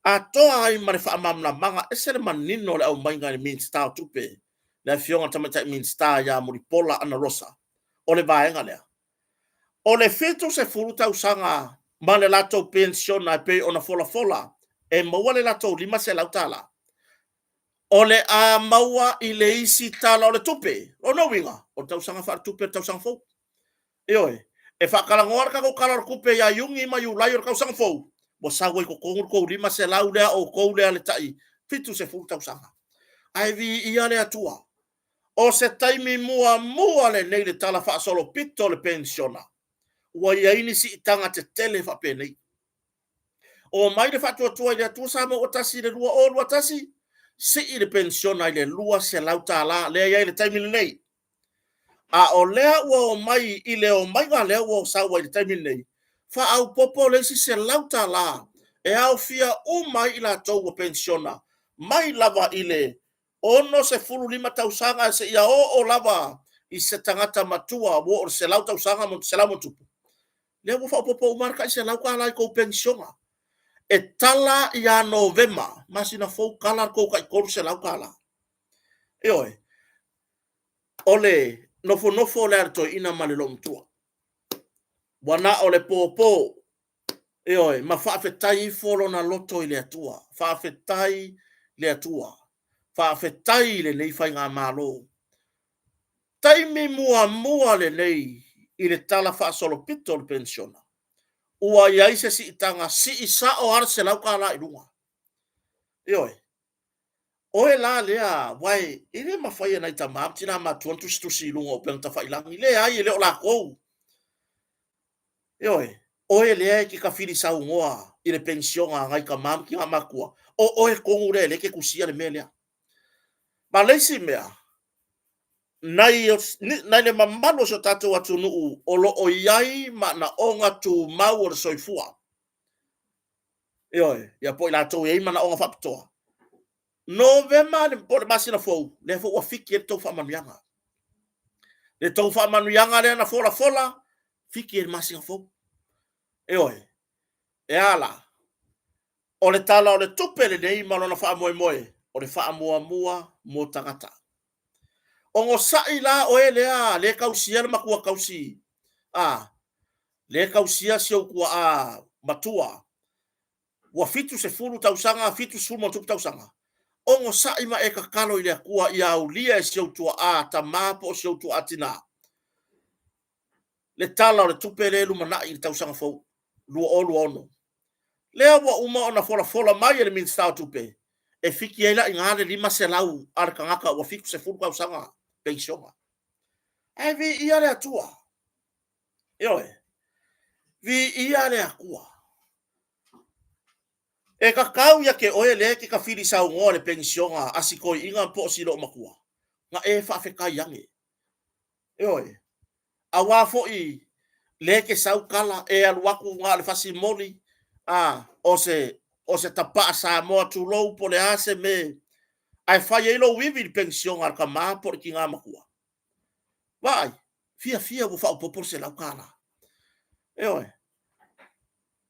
atoa ai ma le faamalamalamaga, ese le manino o le aumaiga e le Minisita o Tupe, le Afioga i le Tamaitai Minisita ia Mulipola Anarosa, o le vaega lea. O le 70 tausaga ma le latou penisiona e pei ona folafola e maua le latou $500, o le a maua i le isi Tala o le Tupe. O lona uiga, o le tausaga faaletupe o le tausaga fou. Ioe, e faatalanoa le tatou Tala o le Tupe ia Iuni ma Iulai o le tausaga fou, ua sau ai i totonu le tou 500 lea, outou lea le tai 70 tausaga. Ae viia le Atua, o se taimi muamua lenei i le Tala Faasolopito o le Penisiona, ua i ai ni siitaga tetele faapenei. Omai le Faatuatua i le Atua Samoa ua Tasi i le 2021, sii le penisiona i le $200 lea e i ai i le taimi lenei. A o lea ua omai i le omaiga lea ua sau ai i le taimi lenei, Faaopoopo le isi $100 e aofia uma ai i latou ua penisiona mai lava i le 65 tausaga seia oo lava i se tagata matua ua oo i le 100 tausaga ma 100 ma ona tupu. Lea ua faaopoopo uma lava le tai $100 i tou penisiona. E tala ia Novema masina fou, tala le tou tai $300. Ioe. O le nofonofo lea a le toeaina ma le loomatua, ua na o le popo, ioe, ma faafetai ifo lona loto i le Atua. Faafetai le Atua, faafetai i lenei Faigamalo. Taimi muamua lenei i le Tala Faasolopito o le Penisiona, ua i ai se siitaga sii sao lava le $100 i luga. Ioe. Oe la lea, aua e le mafai e nai tama ma tina matutua ona tusitusi i luga o upega tafailagi. Leai, e le o latou. Ioe, oe lea e te tafili saunoa i le penisiona a nai tama ma tina matutua, o oe tonu lea o lea e te tusia le mea lea. Ma le isi mea, nai le mamalu o si o tatou atunuu o lo o i ai manaoga tumau o le soifua, ioe, ia po o i latou e i ai manaoga faapitoa, Novema po o le masina fou, lea foi ua fiki ai le tou faamanuiaga. Le tou faamanuiaga lea na folafola, fiki ai le masina fou. Ioe. E a la? O le Tala o le Tupe lenei ma lona faamoemoe, o le faamuamua mo tagata. Onosai la oe lea le tausia le matua tausi, a, le tausia si ou tuaa matua, ua 70 tausaga, 70 ma ona tupu tausaga, onosai ma e tatalo i le Atua ia aulia e si ou tuaa tama po o si ou tuaa tinā le Tala o le Tupe lea e lumanai i le tausaga fou 2026. Lea ua uma ona folafola mai e le Minisita o Tupe e fiki ai la i ina le 500 a le tagata ua 70 tausaga penisiona. Ae viia le Atua. Ioe. Viia le Atua. E tatau ia te oe lea e te tafili saunoa i le penisiona a si toeaina po o si loomatua, na e faafetai ane. Ioe. Aua foi lea e te sau tala e alu atu na o le fasi moli, a, o se, o se tapaa Samoa tulou po o le a se mea, ae fai ai lou ivi i le penisiona a le tama po o le tina matua. Vaai, fiafia ua faaopoopo le $100. Ioe.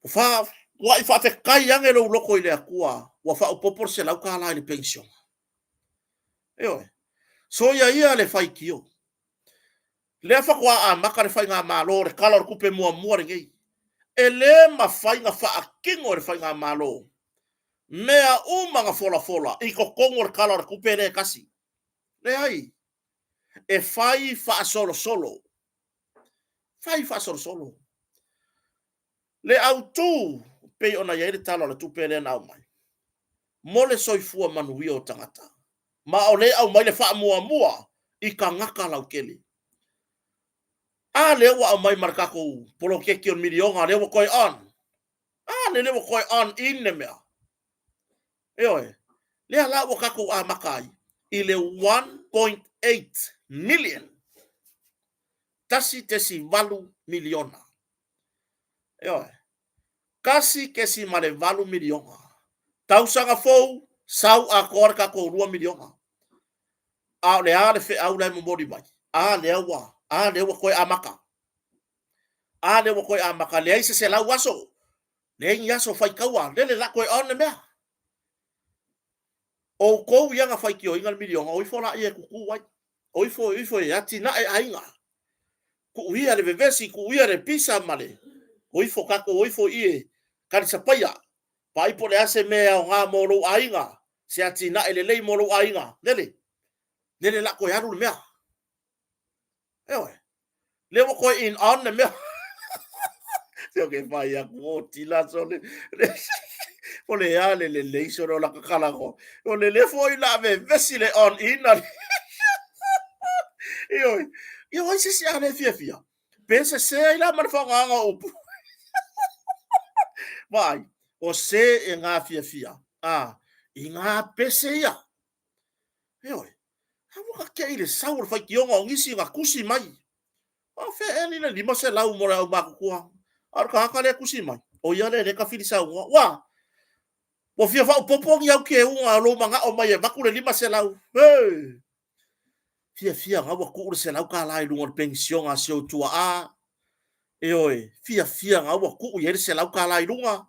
Ua matua faafetai ane lou loto i le Atua ua faaopoopo le $100 i le penisione. Ioe. Soia ia le faitio. Lea faatoa amata le faigamalo, o le Tala o le Tupe muamua lenei. E le mafai ona faatino e le faigamalo mea uma na folafola i totonu o le Tala o le Tupe lea e tasi. Leai. E fai faasolosolo. Fai faasolosolo. Le autu pei ona i ai le Tala o le Tupe lea na aumai mo le soifua manuia o tagata, ma o lea e aumai le faamuamua i tagata lautele. A lea ua aumai ma le tatou poloketi o le miliona, lea ua toe on. A lea ua toe on in le mea. Ioe, lea la ua tatou amata ai i le 1.8 million. 1.8 miliona. Ioe. 1.8 miliona. Tausaga fou, sau atoa le tatou 2 miliona. A o le a le feau la e momoli mai? A lea ua, a lea ua toe amata. A lea ua toe amata, leai se 100 aso. Leai ni aso faitaua, lele la toe on le mea. Outou ia na faitioina le miliona, o ifo laia e tutu ai. O ifo, ifo e atinae aiga. Tuu ia le vevesi, tuu ia le pisa ma le... O ifo tatou, o ifo i e talisapaia. Vaai po o le a se mea e aoga mo lou aiga, se atinae lelei mo lou aiga. Lele, lele la toe alu le mea. Ioe. Lea ua toe in on le mea. Se o ke fai aku o tila sole. O le a le lelei sole o la kakala ko. O le le foi la vevesi le on in ali. Ioe. Ioe, ai se si a le fiafia. Pe se se ai la ma le faogaga o upu. Vaai, o se e ngā fiafia. A, i ngā pese ia. Ioe. A ua ka kei le sau o le faitioga o nisi na tusi mai. O fea ea ni le 500 mo le au matutua. A o le tagata lea e tusi mai, o ia lea lea e tafili saunoa. Ua! Ua fia faaopoopo ni au keuga o lou manao mai e avatu le $500. Hey! Fiafia na ua tuu le $100 i luga o le penisiona a si ou tuaa. Ioe, fiafia na ua tuu i ai le $100 i luga.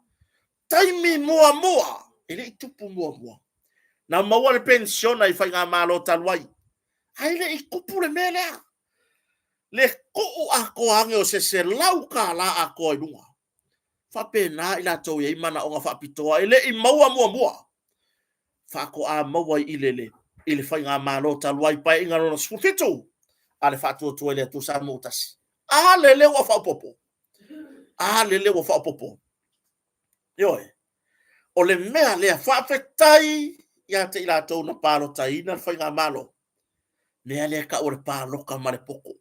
Taimi muamua, e le i tupu muamua. Na maua le penisiona i faigamalo talu ai. Ae le i tupu le mea lea. Le tuu atoa ane o se $100 atoa i luga. Faapena i latou e i ai manaoga faapitoa e le i maua muamua. Faatoa maua i le i le faigamalo talu ai, Paeaiga lona 17 a le Faatuatua i le Atua Samoa ua Tasi. A lele ua faaopoopo. A lele ua faaopoopo. Ioe. O le mea lea, faafetai ia te i latou na palotaina le faigamalo. Mea lea e tau o le palota ma le poto.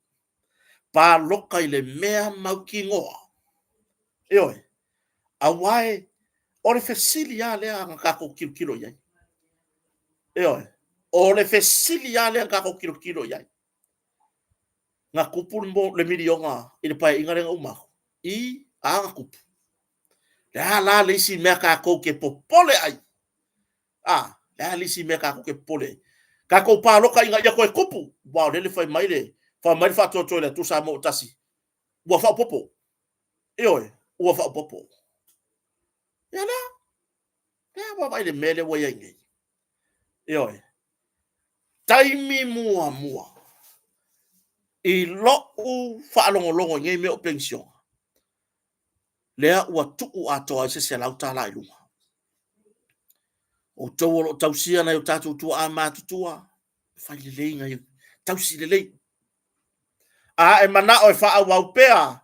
Palota i le mea mautinoa. Ioe. Aua e, o le fesili lava lea na tatou tilotilo i ai. Ioe. O le fesili lava lea na tatou tilotilo i ai. Na tupu le miliona i le paeaiga lea na uma atu? I a na tupu? Le a la le isi mea tatou te popole ai? A, le a le isi mea tatou te popole ai? Tatou palota ina ia toe tupu, aua o lele fai mai le fai mai le faatoatoa i le Atua Samoa ua tasi, ua faaopoopo. Ioe, ua faaopoopo. Ia lea, lea vaavaai le mea lea ua i ai nei. Ioe. Taimi muamua i lou faalogologo i nei mea o penisiona, lea ua tuu atoa ai se $100 i luga. Outou o lo o tausia nai o tatou tuaa matutua, fai lelei nai tausi lelei. A e manao e faaauau pea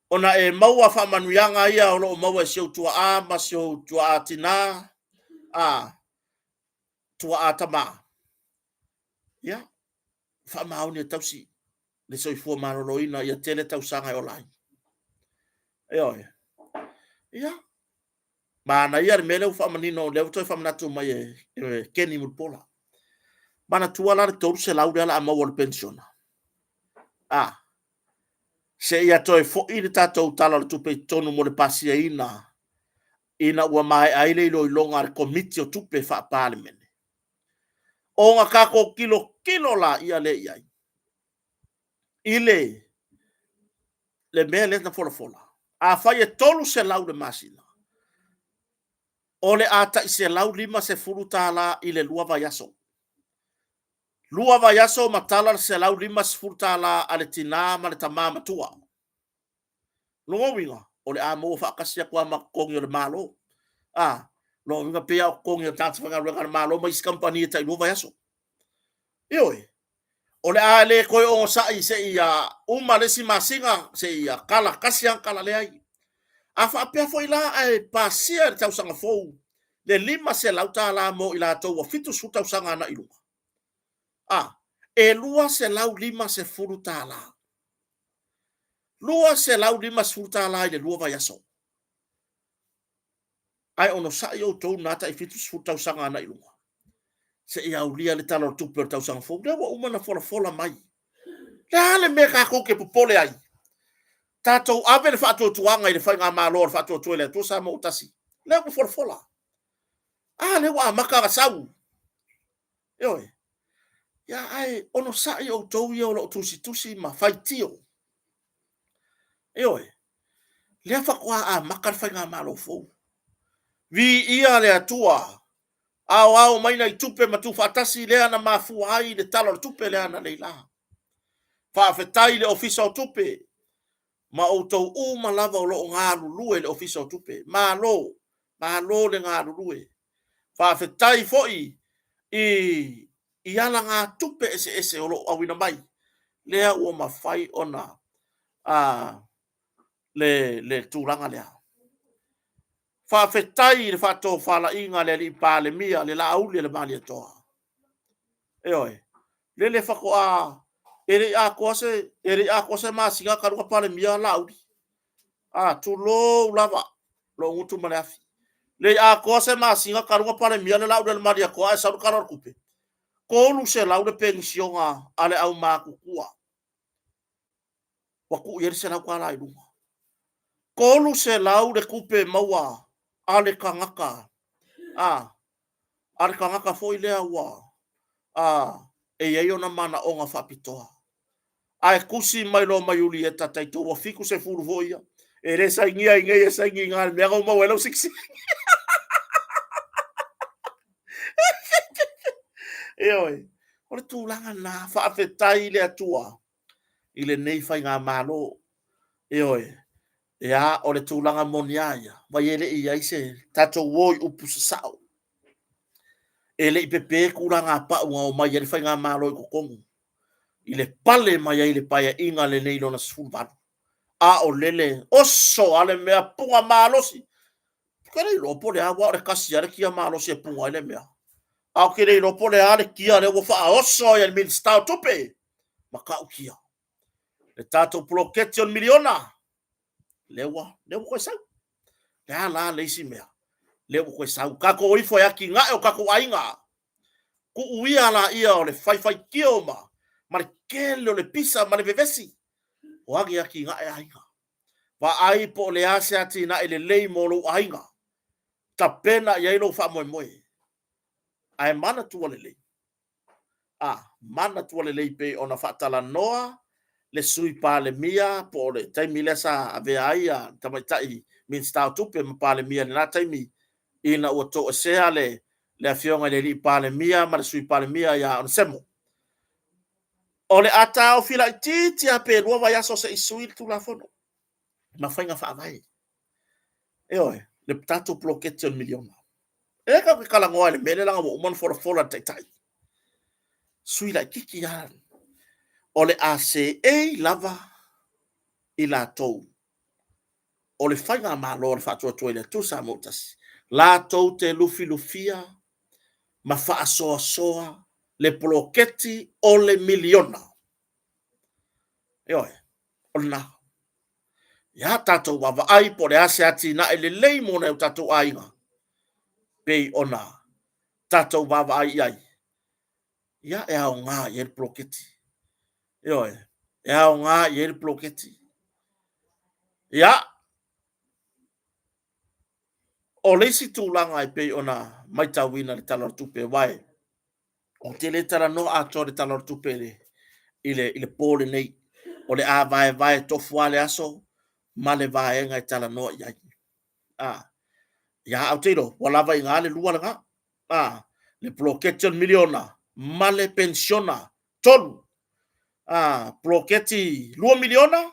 ona e maua faamanuiaga ia o lo o maua e si ou tuaa ma si ou tuaa tinā, a tuaa tamā, ia, faamaoni e tausi le soifua maloloina ia tele tausaga e ola ai. Ioe. Ia, manaia le mea lea ua faamanino, lea ua toe faamanatu mai e Keni Mulipola. Manatua la le $300 lea o le a maua o le penisiona. A, seia toe foi le tatou Tala o le Tupe i totonu mo le pasiaina ina ua maea ai le iloiloga a le Komiti o Tupe Faa-Palemene. Ona tatou tilotilo laia lea i ai i le le mea lea na folafola. Afai e $300 le masina, o le a tai $150 i le lua vaiaso. Lua vaiaso ma tala le $150 a le tinā ma le tamā matua. Lona uiga, o le a maua faatasi atu lava ma totogi o le Malo. A, lona uiga pei lava o totogi o tagata faigaluega a le Malo ma isi kamupani e tai lua vaiaso. Ioe, o le a le toe onosai seia uma le isi masina, seia tala tasi lava tala leai. A faapea foi la ae pasia i le tausaga fou le $500 mo i latou ua 70 tausaga agai i luga, a, e $250. $250 i le lua vaiaso. Ae onosai outou na tai 70 tausaga agai i luga seia aulia le Tala o le Tupe o le tausaga fou. Lea ua uma ona folafola mai. Le a le mea tatou te popole ai? Tatou ave le faatuatuaga i le faigamalo a le Faatuatua i le Atua Samoa ua Tasi. Lea ua folafola. A lea ua amata ona sau. Ioe. Ia, ae onosai outou ia o lo o tusitusi ma faitio. Ioe. Lea faatoa amata le faigamalo fou. Viia le Atua, aoao mai nai tupe ma tuufaatasi lea na mafua ai le Tala o le Tupe lea analeila. Faafetai i le Ofisa o Tupe ma outou uma lava o lo o galulue i le Ofisa o Tupe. Malo, malo le galulue. Faafetai foi i i alagatupe eseese o lo o auina mai, lea ua mafai ona a, le, le tulaga lea. Faafetai i le faatofalaiga a le Alii Palemia, le Laauli a le Malietoa. Ioe, lele faatoa e le i atoa se e le i atoa se masina talu ona Palemia Laauli. A, tulou lava lou gutu ma le afi. Le i atoa se masina talu ona Palemia le Laauli a le Malietoa ae sau le Tala o le Tupe. 300 le penisiona a le aumatutua. Ua tuu i ai le $100 i luga. 300 le tupe maua a le tagata, a, a le tagata foi lea ua, a, e i ai ona manaoga faapitoa. Ae tusi mai loa ma Iulieta taito ua 70 foi ia. E le sainia i nei e saini i na le mea na maua ai lau sikisikini. Ioe, o le tulaga lena, faafetai i le Atua i lenei faigamalo. Ioe, ia, o le tulaga moni lava ia, vai e le i i ai se tatou o i upu sasao. E le i pepe tulaga pau na omai ai le faigamalo i totonu i le pale mai ai le Paeaiga lenei lona 18. A o lele, oso lava le mea, puna malosi. Ou te le iloa po o le a, aua o le tasi lava le kia malosi e puna ai le mea. Ae ou te le iloa po o le a le kia lea ua faaoso ai e le Minisita o Tupe, matautia. Le tatou poloketi o le miliona, lea ua, lea ua toe sau. Le a la le isi mea? Lea ua toe sau. Tatou o ifo e atinae o tatou aiga. Tuu ia laia o le faifaitia ma, ma le tele o le pisa ma le vevesi. O agi e atinae aiga. Vaai po o le a se atinae lelei mo lou aiga. Tapena i ai lou faamoemoe. Ae manatua lelei, a manatua lelei pei ona faatalanoa le Sui Palemia po o le taimi lea sa avea ai a tamaitai Minisita o Tupe ma Palemia i lena taimi ina ua toesea le le afioga i le alii Palemia ma le Sui Palemia ia Onesemo. O le a taofi laitiiti lava pe lua vaiaso se i sui le Tulafono ma faiga faavae. Ioe, le tatou poloketi o le miliona. E tatou te talanoa i le mea lea leaga ua uma ona folafola e le Taitai. Sui laitiiti lava. O le a seei lava i latou o le faigamalo a le Faatuatua i le Atua Samoa ua Tasi, latou te lufilufia ma faasoasoa le poloketi o le miliona. Ioe, o lena. Ia tatou vaavaai po o le a se atinae lelei mo nai o tatou aiga, pei ona tatou vaavaai i ai. Ia, e aoga i ai le poloketi. Ioe, e aoga i ai le poloketi. Ia, o le isi tulaga e pei ona matauina i le Tala o le Tupe, aua ou te le talanoa atoa i le Tala o le Tupe i le, i le, i le po lenei. O le a vaevae tofu lava le aso ma le vaega e talanoa i ai. A, ia, ou te iloa, ua lava i ina le lua lena. A, le poloketi o le miliona ma le penisiona. Tolu, a, poloketi $2 miliona,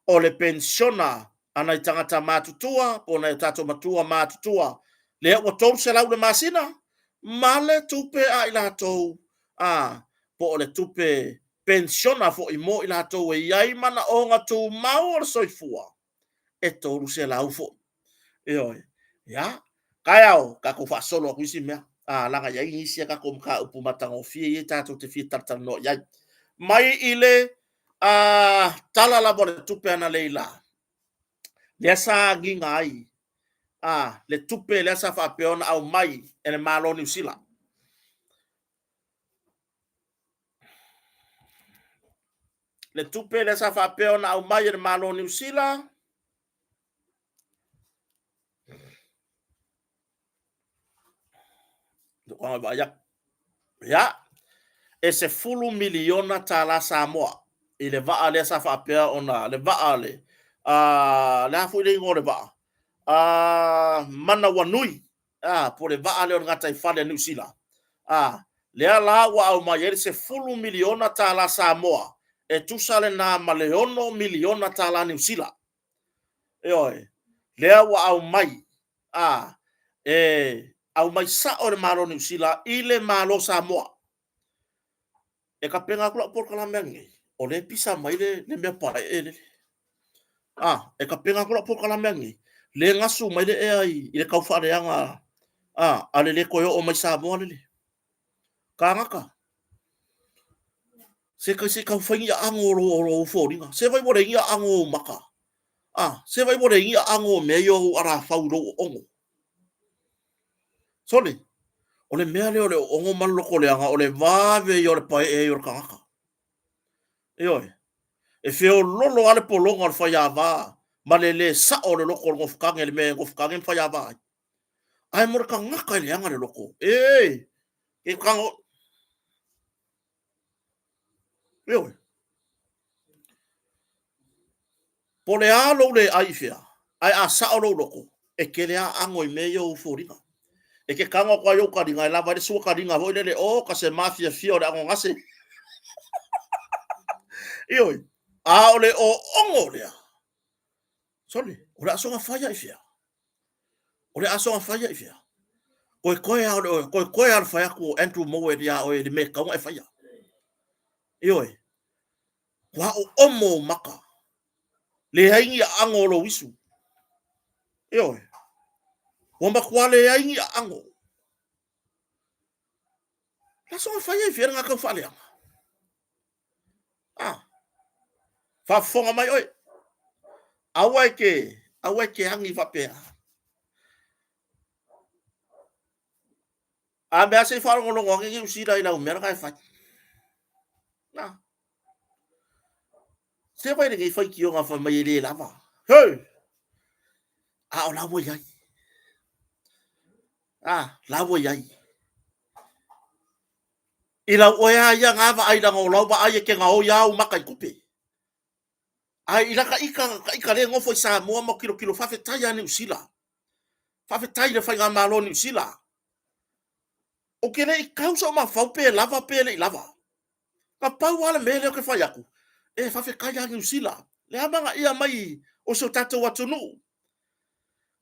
o le penisiona a nai tagata matutua po o nai o tatou matua matutua lea ua $300 le masina, ma le tupe a i latou a, po o le tupe penisiona foi mo i latou e i ai manaoga tumau o le soifua, e $300 foi. Ioe. Ia, taeao tatou faasolo atu isi mea, a, leaga e i ai nisi a tatou mataupu matagofie ia tatou te fia talatalanoa i ai. Mai i le a, Tala lava o le Tupe analeila, lea sa agiga ai a, le tupe lea sa faapea ona aumai e le Malo o Niu Sila. Le tupe lea sa faapea ona aumai e le Malo o Niu Sila, Ia, e $10 miliona tala Samoa i le vaa lea sa faapea ona, le vaa le, a, le a foi le igoa o le vaa? A, Manawanui, a, po o le vaa lea o le gataifale a Niu Sila. A, lea la ua aumai ai le $10 miliona tala Samoa, e tusa lena ma le $6 miliona tala Niu Sila. Ioe, lea ua aumai, a, e aumai sao e le Malo o Niu Sila i le Malo o Samoa. E tapena atu lau polokalame ananei, o lea e pisa mai le, le mea paee lele. A, e tapena atu lau polokalame ananei, lea e gasu mai le ea i, i le taufaaleaga a, a le le toe oo mai Samoa lele. Kānaka, se kai se tau fai ni aano o lou, o lou foliga. Se vai ua leai ni aano o ou maka. A, se vai ua leai ni aano o mea ia o ou alafau i lou oogo. Sole, o le mea lea o le oogo ma le lotoleaga, o le vave ia o le paee ai o le tagata. Ioe. E feololo lava le pologa o le faiava. ma le lē sa'o o le loko o le gofotage i le mea e gofotage ma faiava ai. Ae mo le tagata e leaga le loko, e, e tago, ioe. Po o le a lou le ai i fea, ae a sao lou loto, e tele lava aano i mea ia o ou foliga. E te tago atu lava i ou taliga e lava ai le sua taliga foi lele, o ka se mafiafia o le anogase. Ioe. A o le oogo lea, sole, o le a soona fai i fea? O le a soona fai i fea? Koe a o le koe a le fai atu o Andrew Mowat iā oe i le mea e tatau ona e faia. Ioe. Ua oomo ou maka. Leai ni aano o lou isu. Ioe. Ua matua leai ni aano. La soona fai ai fea lena tau faaleaga. Ah. Faafofoga mai oe. Aua e te, aua e te agi faapea. A mea se i faalogologo ane Niu Sila i lau mea lena e fai. Na. Se vai lenei faitioga fai mai e le lava. Hei! A o la ua i ai. A, la ua i ai. I lau oe a ia ngā vaai langa o lau vaai e ke gaoi au maka i tupe. Ae i laka ika, ka ika le nofo i Samoa ma kilokilo faafetai a Niu Sila. Faafetai i le faigamalo Niu Sila. Ou te le i tau sou mafaufau pe lava pe le i lava. Na pau lava le mea lea ou te fai atu, e faafetai ia Niu Sila, le amanaia mai o si o tatou atunuu.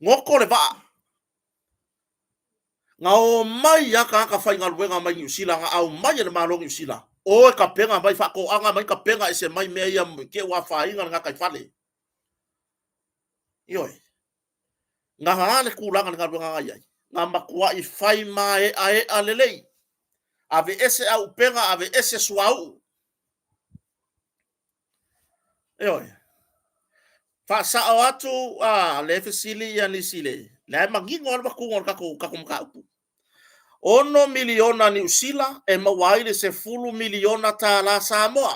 Goto le vaa. Na omai lava tagata faigaluega mai Niu Sila, na aumai e le Malo o Niu Sila, o e tapena mai, faatoaga mai, tapena ese mai mea ia i te i ua afaina le gataifale. Ioe. Na a le tulaga i le galuega na i ai? Na matuai fai maeaea lelei. Aveese aupega, aveese suauu. Ioe. Faasao atu a le fesili ia nisi le, lea e manino lava le avatuga o le tatou, tatou mataupu. 6 miliona Niu Sila e maua ai le 10 miliona tālā Samoa.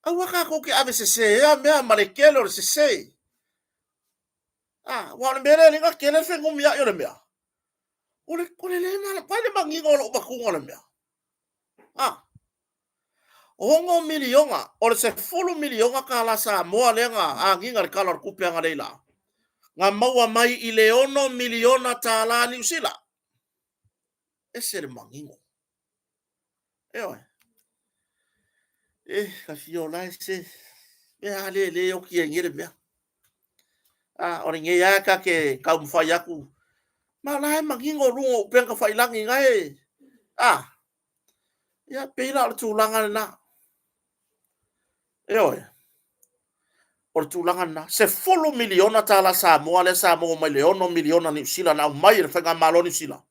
Aua tatou te ave sesea mea ma le tele o le sese. Ah, aua o le mea lea e alai ona tele le fenumiai o le mea. O le, o le le malamalama, vaai le manino o lou avatuga o le mea. Ah, 6 miliona, o le 10 miliona tālā Samoa lea na agiga i le Tala o le Tupe analeila, na maua mai i le 6 miliona tālā Niu Sila. Ese le manino. Ioe. E, ka fia o lae se, mea a le le oki ai nei le mea. A, o lenei a ka ke taumafai atu, ma o la e manino luga o upega tafailagi na e, a, ia, pei la o le tulaga lena. Ioe. O le tulaga lena. 10 miliona tālā Samoa lea sa maua mai le 6 miliona Niu Sila na aumai e le Faigamalo Niu Sila.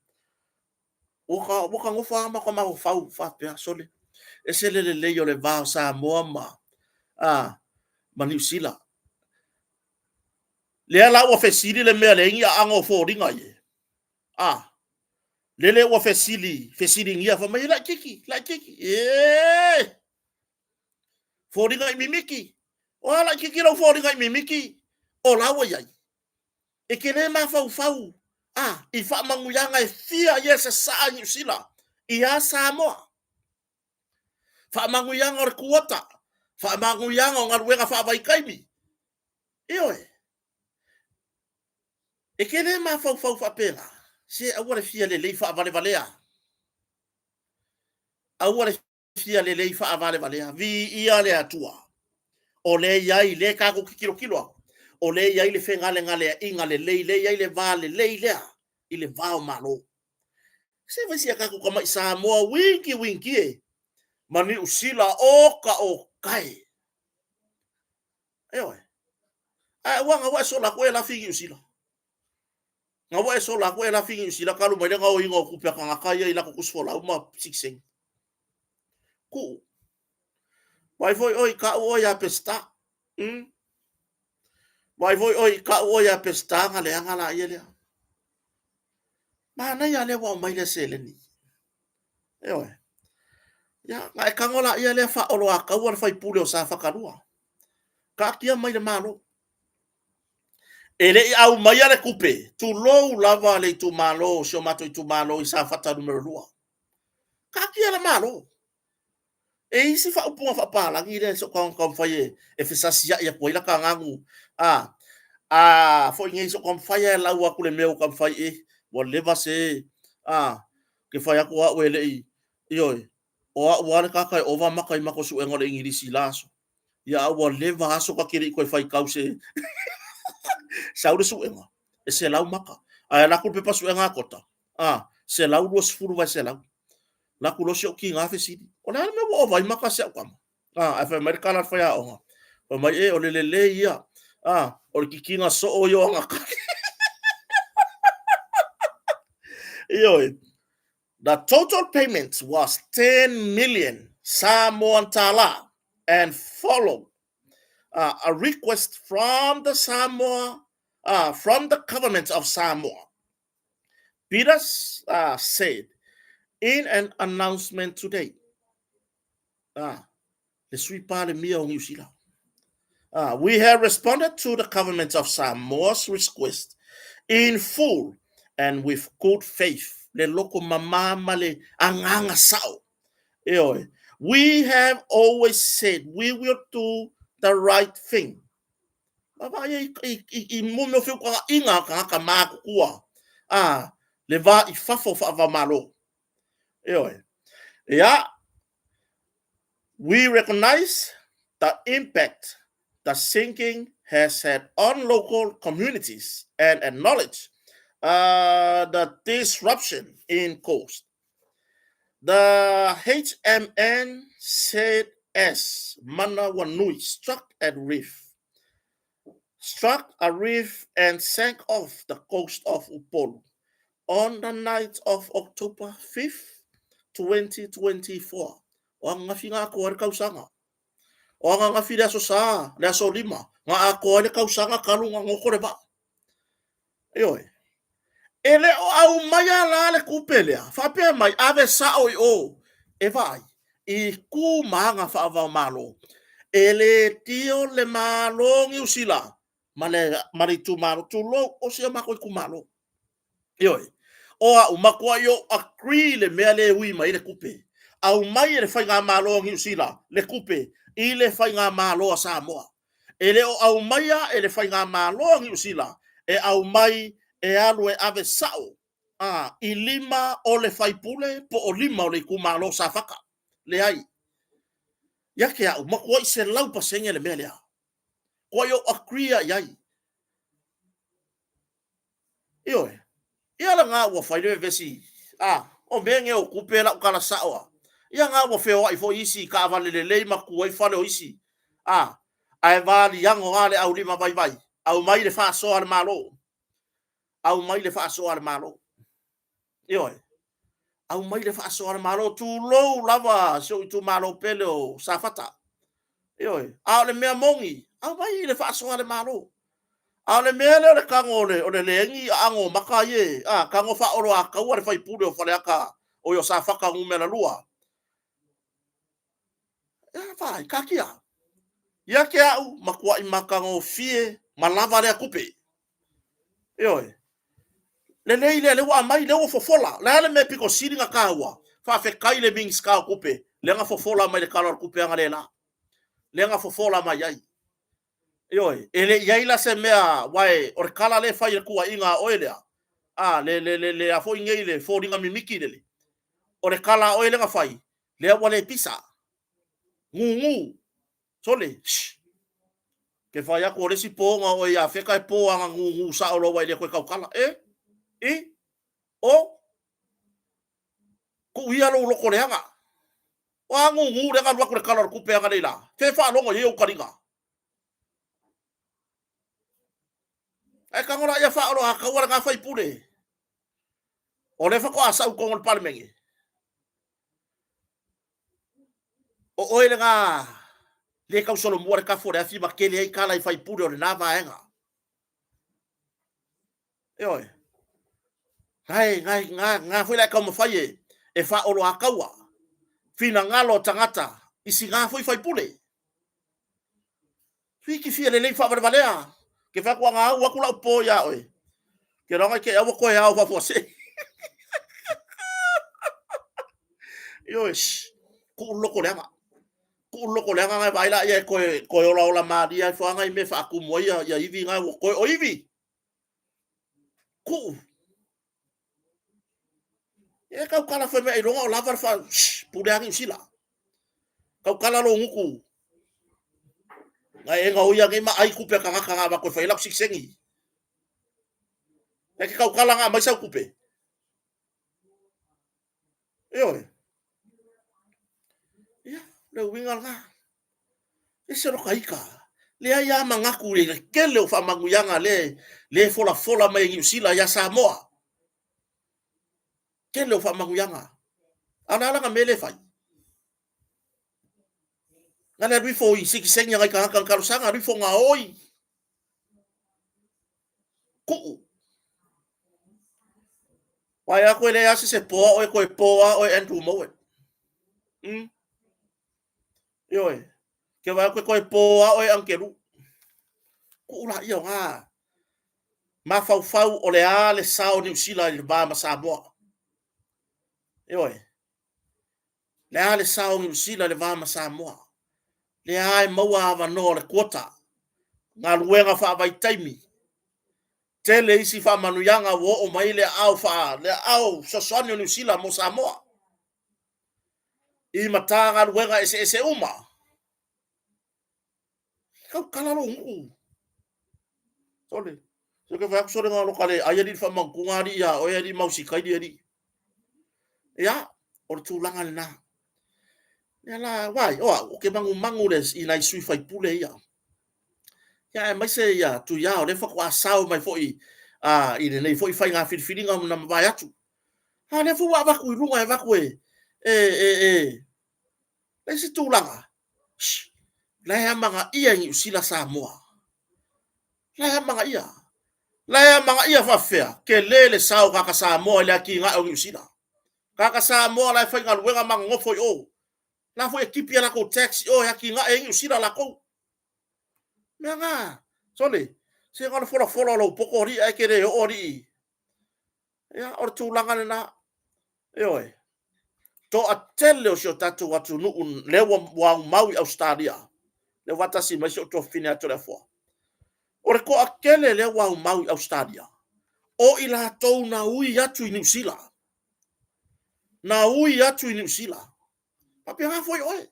Ua ka, ua ka nofo lava ma ka mafaufau faapea, sole, ese le lelei o le va o Samoa ma, a, ma Niu Sila. Lea la ua fesili le mea leai ni aano o foliga ie. A, lele ua fesili, fesiligia fai mai, e laititi, laititi, ee! Foliga i mimiti. O a laititi lau foliga i mimiti? O la ua i ai. E te le mafaufau, a, i faamanuiaga e fia ia e sasaa i Niu Sila, iā Samoa. Faamanuiaga o le kuota, faamanuiaga o galuega faavaitaimi. Ioe. E te le mafaufau faapena, se aua le fia lelei faavalevalea. Aua le fia lelei faavalevalea. Viia le Atua. O lea e i ai, lea tatou te tilotilo atu, o lea e i ai le fegalegaleaiga lelei, lea e i ai le va lelei lea i le va o Malo. Se fai si a tatou tamai Samoa winki winki e, ma Niu Sila oka okae. Ioe. Ae ua na ua e sola atu e lafi i Niu Sila. Na ua e sola atu e lafi i Niu Sila talu mai le gaoiga o tupe a tagata ia i latou tusifolau ma sitiseni. Kuu. Vaai foi oe i kau oe ia Peseta. Mm. Vaai foi oe i kau oe ia Peseta na leaga laia lea. Manaia lea ua aumai lea seleni. Ioe. Ia, na e tago laia lea faaoloataua le faipule o Safata 2. Taatia mai le Malo. E le i aumaia le tupe, tulou lava le itumalo, si o matou itumalo i Safata Nu.2. Taatia le Malo. E i ai si faaupuga faapalagi lea se o tagata taumafai e, e fesasiai atu ai lata ganu. A, a foi nei se o taumafai e lau atu le mea ua taumafai e, ua leva se, a, ke fai atu au e le i, ioe, o au lava le tagata e ova maka i matou suega o le Igilisi i la aso. Ia a ua leva aso ta te le i toe faitau se sau le suega e 100 maka. Ae alu atu le pepa suega a Kota, a, 120 vae 100. La atu loa si ou tiga fesili, o le a le mea ua ova ai maka si au tama? A, ae fai mai le tala a le faiaoga, fai mai, e, o le lelei ia, a, o le kikina soo ia o ana tali. Ioe. The total payment was 10 million Samoan tala and followed uh, a request from the Samoa uh, from the government of Samoa. Peters uh, said in an announcement today. Ah, le sui palemia o Niu Sila. Ah, we have responded to the government of Samoa's request in full and with good faith. Le loko mama ma le agaga sao. Ioe. We have always said we will do the right thing. Vaavaai i, i, i, i mō mea o feukagaiga a tagata matutua, a le va i fafo faava-o-Malo. Ioe. Ia, we recognize the impact the sinking has had on local communities and acknowledge uh, the disruption in coast. The HMN said S Manawanui struck at reef, struck a reef and sank off the coast of Upolu on the night of October 5th, 2024. O ananafi na atoa ai le tausaga. O ananafi le aso sa, le aso lima, na atoa ai le tausaga talu na goto le vaa. Ioe. E le o aumaia la le tupe lea, faapea mai, ave sao i o e vaai i ku ma aga faava-o-Malo. E le tio le Malo o Niu Sila ma le, ma le itumalo, tulou, o si o matou itumalo. Ioe. O au, matuai ou agree le mea lea e ui mai ai le tupe. Aumai e le Faigamalo a Niu Sila le tupe i le Faigamalo a Samoa. E le o aumaia e le Faigamalo a Niu Sila, e aumai e alu e ave sao a i lima o le faipule po o lima o le itumalo Safata. Leai. Ia te au, matuai 100% le mea lea. Matuai ou agree lava i ai. Ioe. Ia lena ua fai le vevesi, a, o mea nei o tupe lau tala sao a. Ia na ua feoai foi isi i taavale lelei ma tu ai fale o isi. A, ae valiago lava le aulima vaivai, aumai le faasoa a le Malo. Aumai le faasoa a le Malo. Ioe. Aumai le faasoa a le Malo, tulou lava si ou itumalo pele o Safata. Ioe. A o le mea moni, aumai le faasoa a le Malo. A o le mea lea o le tago o le, o le leaigi aano o maka ia, a, tago faaoloataua le faipule o Faleata, oi o Safata numera 2. Ia, vaai, taatia. Ia te au, matuai matagofie ma lava lea tupe. Ioe. Lelei lea, lea ua aumai, lea ua fofola. O le a le mea pito sili ona taua? Faafetai i le Minisita o Tupe, lea na fofola mai le Tala o le Tupe analeila. Lea na fofola mai ai. Ioe, e le i ai la se mea, aua o le tala lea e fai e le tuuaiga a oe lea, a, le, le, le, le, a foi nei le foliga mimiti lele, o le tala a oe lea na fai, lea ua le pisa. Gugu. Sole, shh. Ke fai atu o le isi po na oe ia Feka e po aga gugu sao loa ua e le toe tautala. E? I? O? Tuu ia lou loto leaga. O a gugu lea na alu atu le tala o le tupe aga nei la? Fe faalogo i ai ou taliga. Ae tago la ia faaoloataua lena faipule. O lea faatoa sau i totonu o le Palemene. O oe lena le tausolomua le tafu o le afi ma tele ai tala i faipule o lena vaega. Ioe. Gae, gae, ga, ga foi la e taumafai e, e faaoloataua finagalo o tagata i sina foi faipule. Fitifia lelei faavalevalea. Ke fai atu ana au atu lau po iā oe. Ke loga ke aua koe ao faafuasei. Ioe, shh, kuu le loko leaga. Kuu le loko leaga na e vaai laia e toe, toe olaola malie ai fo aga i mea e faatumu ai ia, ia ivi na ua toe o ivi. Kuu. E tautala fai mai ailoga o lava le fa, shh, pule a Niu Sila. Tautala lou gutu. Na e gaoia nei ma ai tupe a tagata na avatu e fai ai latou sitiseni. E te tautala na aumai sau tupe. Ioe. Ia, le uiga lena. Ese lo ka ika. Leai a manatu i le tele o faamanuiaga le, le folafola mai e Niu Sila ia Samoa. Tele o faamanuiaga. A o le a lana mea lea e fai? Na le alu ifo i sitiseni a nai tagata na talosaga, alu ifo gaoi. Kuu. Vaai atu e leai lava se se poa oe toe poa oe Andrew Mowat. Ioe. Ke vaai atu e toe poa oe Angelu. Kuu laia o ga. Mafaufau o le a le sao o Niu Sila i le va ma Samoa. Ioe. Le a le sao o Niu Sila i le va ma Samoa. Lea e maua avanoa o le quota. Galuega faavaitaimi. Tele isi faamanuiaga ua oo mai le aao faa, le aao fesoasoani o Niu Sila mo Samoa. I Matagaluega eseese uma. Tautala lou nuu. Sole, se ke fai atu sole na loka le ai alii faamautuga alii ia oe alii mausikaili alii. Ia, o le tulaga lena. Ia la, wai, o au, o ke manumanu le i nai sui faipule ia. Ia, aemaise ia Tuiā, o lea faatoa sao mai foi i lenei foi faiga filifiliga na mavae atu. A lea foi ua avatu i luga e avatu e, e, e, e, le isi tulaga, shh, la e amanaia e Niu Sila Samoa. La e amanaia. La e amanaia faafefea, tele le sao o tagata Samoa i le atinae o Niu Sila. Tagata Samoa la e faigaluega ma nonofo i o. La foi e tipi a latou tax i o e atinae ai Niu Sila latou. Mea na, sole, se na o le folafola o lou poto alii ae te le oo alii. Ia, o le tulaga lena. Ioe. Toatele o si o tatou atunuu lea ua aumau i Ausetalia, lea ua faatasi mai si ou tuafafine atu Toleafoa. O le toatele lea ua aumau i Ausetalia, o i latou na ui atu i Niu Sila. Na ui atu i Niu Sila. Faapena foi oe.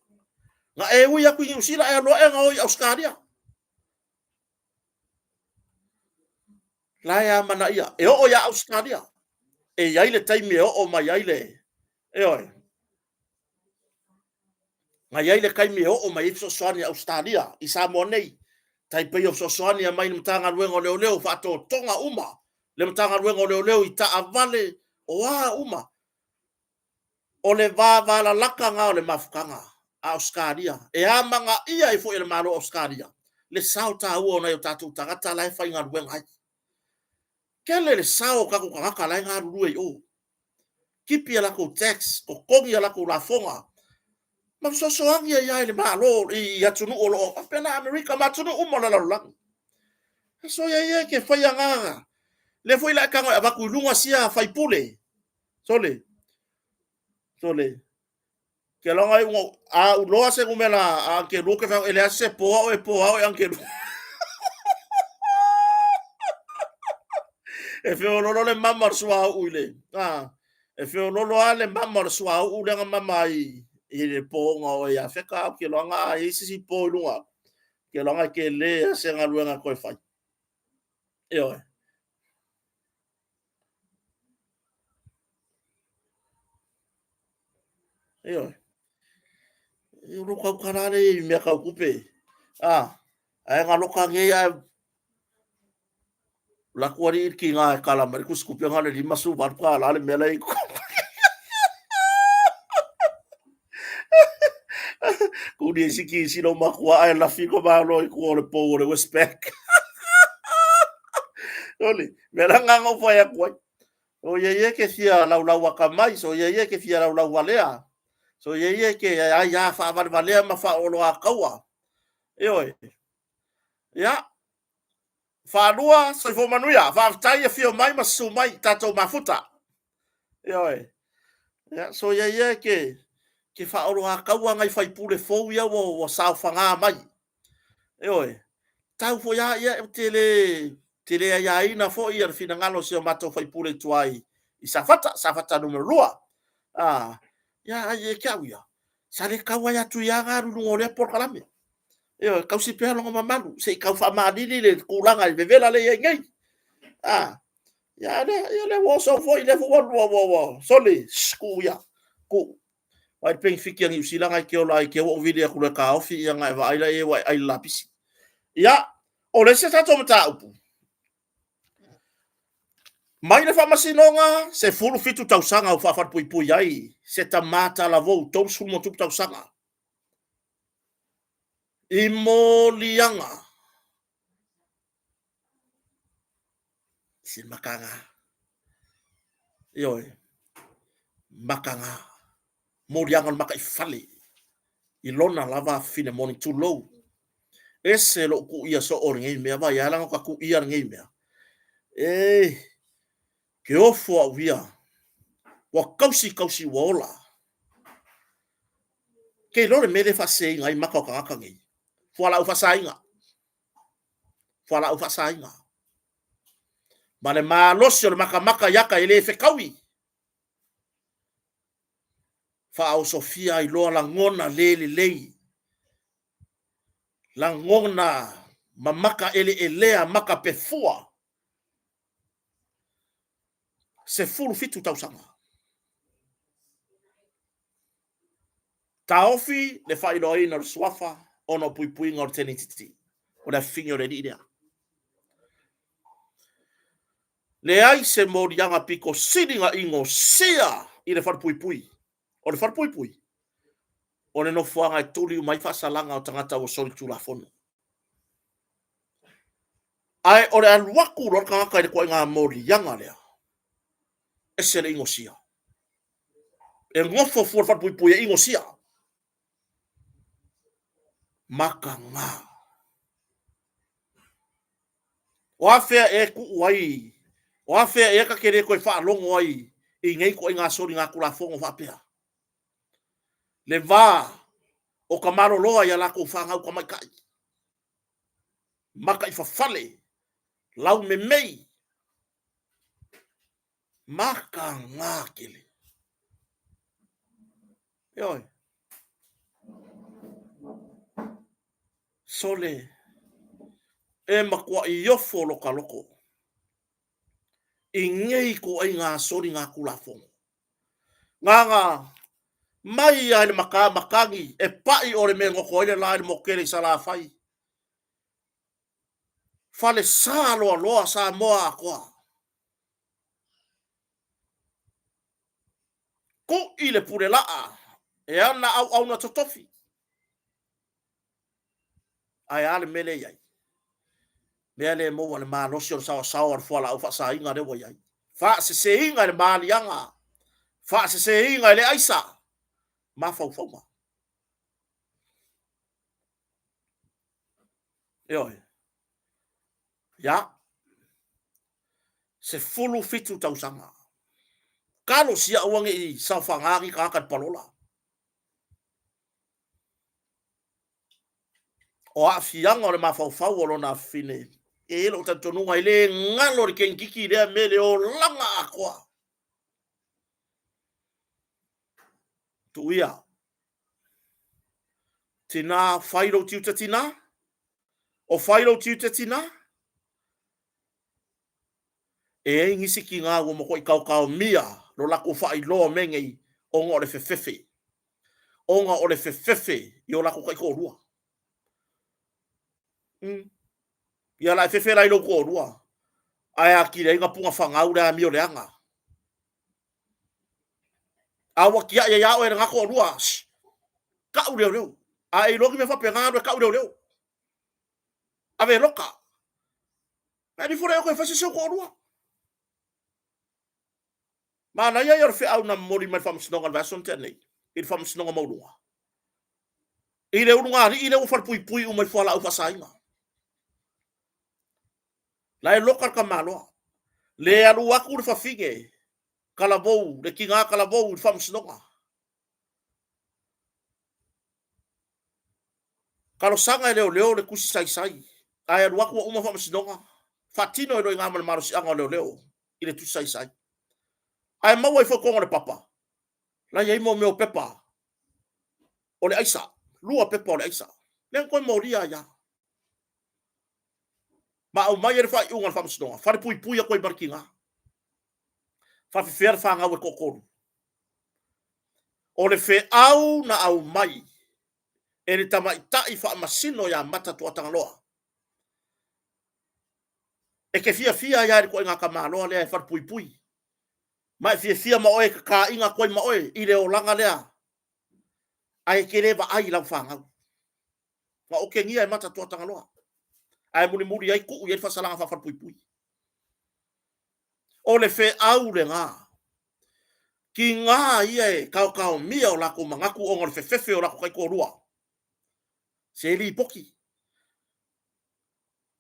Na e ui atu i Niu Sila, e alu ae na o i Ausetalia. La e amanaia, e oo ia Ausetalia, e i ai le taimi e oo mai ai le, ioe, na i ai le taimi e oo mai ai fesoasoani a Ausetalia i Samoa nei, tai pei o fesoasoani e aumai i le Matagaluega o Leoleo, faatotoga uma le Matagaluega o Leoleo i taavale, o a uma. O le vavalalata lena o le mafutaga a Ausetalia, e amanaia ai foi e le Malo o Ausetalia le sao taua o nai o tatou tagata la e faigaluega ai. Tele le sao o tatou tagata la e galulue i o. Tipi a latou tax, totogi a latou lafoga, ma fesoasoani ai lava i le Malo i atunuu o lo o faapena Amerika ma atunuu uma o le lalolagi. E soia ia e te faia na, lea foi la e tago e avatu i luga sia faipule. Sole, sole, ke loga i unga, a uloa se numera a Angelua, ke fai, e leai se poa oe, poa oe Angelua. E feololo le mama o le suauu i le, a, e feololo lava le mama o le suauu lea na mama ai i le po na o ia Feka, au ke loga a i se isi po i luga, ke loga e tele lava se galuega e toe fai. Ioe. Ioe. E ulu tautala le i mea tau tupe. A, ae galoka nei ae laku alii i le tiga e kala mai le tusitupe na o le $58 le mea la e i Kuli ai si kisi lou matua ae lafi ko malo i tua o le pou o le Westpac. Oli, mea la nganga o fai atu ai. So ia ia ke fia laulau akamai, so ia ia ke fia laulau valea. So ia ia ke ai a faavalevalea ma faaoloataua. Ioe. Ia, faalua, soifua manuia. Faafetai afio mai ma susu mai tatou mafuta. Ioe. Ia, so ia ia ke ke faaoloataua nai faipule fou ia ua, ua saofaga mai. Ioe. Tau foi a ia ou te le te le aiaina foi ia le finagalo o si o matou faipule i tua i, i Safata, Safata numera 2. Ah, ia ai e ke au ia. Sa le tau ai atu ia ga alu i luga o lea polokalame. Ioe, tausi pea lona mamalu, se i tau faamalili le tulaga i vevela le i ai nei. Ah, ia lea, ia lea ua oso foi, lea foi ua, ua, ua, ua sole, tuu ia, tuu. Vai le penefiti a Niu Sila na e te ola ai te ua ou vili atu loa e taofi, ia na e vaai la i ai ua e ai le lapisi. Ia, o le isi tatou mataupu, mai le faamasinoga, 17 tausaga ua faafalepuipui ai se tama talavou 30+ tausaga i moliaga se makaga. Ioe, makaga. Moliaga o le makaifale i lona lava afafine moni, tulou. Ese lou kuia soo o lenei mea, vai a lana ka kuia lenei mea. E, ke ofo au ia, ua kausi kausi ua ola. Ke iloa le mea lea e faaseseina ai maka o tagata nei. Fualaau faasaina. Fualaau faasaina. Ma le malosi o le makamaka i ata e le fetaui. Faaosofia ai loa lagona le lelei. Lagona ma maka eleelea, maka pefua. 17 tausaga. Taofi le faailoaina o le suafa ona o puipuiga o le tenititi, o le afifine o le alii lea. Leai se moliaga pito sili na inosia i le falepuipui. O le falepuipui, o le nofoaga e tuli uma ai faasalaga o tagata ua solitulafono. Ae o le alu atu loa le tagata i le ituaiga moliaga lea, ese le inosia. E nofo fua le falepuipui e inosia. Makaga. O afea e tuu ai, o afea ea ta te le toe faalogo ai i nei ituaiga soligatulafono faapea? Le va o ka maloloa i a latou fanau tamaitai, makaifafale, laumemei, makaga tele. Ioe. Sole, e matuai ofo lota loto i nei ituaiga soligatulafono. Gaga mai lava i le mata matagi e pai o le mea e goto ai le la i le mokele i Salafai. Falesa loaloa Samoa atoa. Kui le pule laa e ana auauna totofi. Ae a le mea lea e i ai? Mea lea e maua le malosi o le saoasaoa o le fualaau faasaina lea ua i ai. Faaseseina i le maliaga, faaseseina i le aisa, mafaufauga. Ioe. Ia. 17 tausaga. Talosia aua ne i saofaga ni tagata i le palola. O aafiaga o le mafaufau o lona afafine, e i ai lou talitonuga e le galo le kenekiki lea mea le olaga atoa. Tuuia. Tina, fai lou tiute tina. O fai lou tiute tina. E i ai nisi tina ua matuai taotaomia lo latou faailoa o mea nei ona o le fefefe. Ona o le fefefe i o latou taitoalua. Mm. Ia la e fefe la i lou toalua. Ae atili ai na puna fanau le amio leaga. A ua tiai ai a oe e lena toalua. Shh. Kau leoleo. A e iloa ni mea faapena alu e kau leoleo. Ave loka. Na alu ifo lea e fai se isi ou toalua. Manaia ia o le feau na momoli mai le faamasinoga i le vaiaso na tea nei, i le faamasinoga maualuga. I le ulugalii lea ua falepuipui uma i fualaau faasaina. La e loka le tamaloa. Le alu atu le fafine talavou, le tiga talavou i le faamasinoga. Talosaga e leoleo le tusi saisai, ae alu atu ua uma faamasinoga, faatino ai loa i ina ma le malosiaga o leoleo i le tusi saisai. Ae maua ai foi i totonu o le papa, la e i ai mo mea o pepa o le aisa, 2 pepa o le aisa. Lea na toe molia ai lava. Ma aumai ai le faaiuga a le faamasinoga, falepuipui atu ai ma le tiga. Faafefea le fanau e toatolu. O le feau na aumai e le tamaitai faamasino ia Mata Tuatagaloa, e te fiafia ai lava i le ituaiga tamaloa lea e falepuipui, ma e fiafia ma oe e tataina atu ai ma oe i le olaga lea, ae e te le vaai i lau fanau. Na otegia e Mata Tuatagaloa, ae mulimuli ai tuu i ai le faasalaga faafalepuipui. O le feau lena. Tiga ia e taotaomia o latou manatu ona o le fefefe o latou taitoalua. Se lipoti.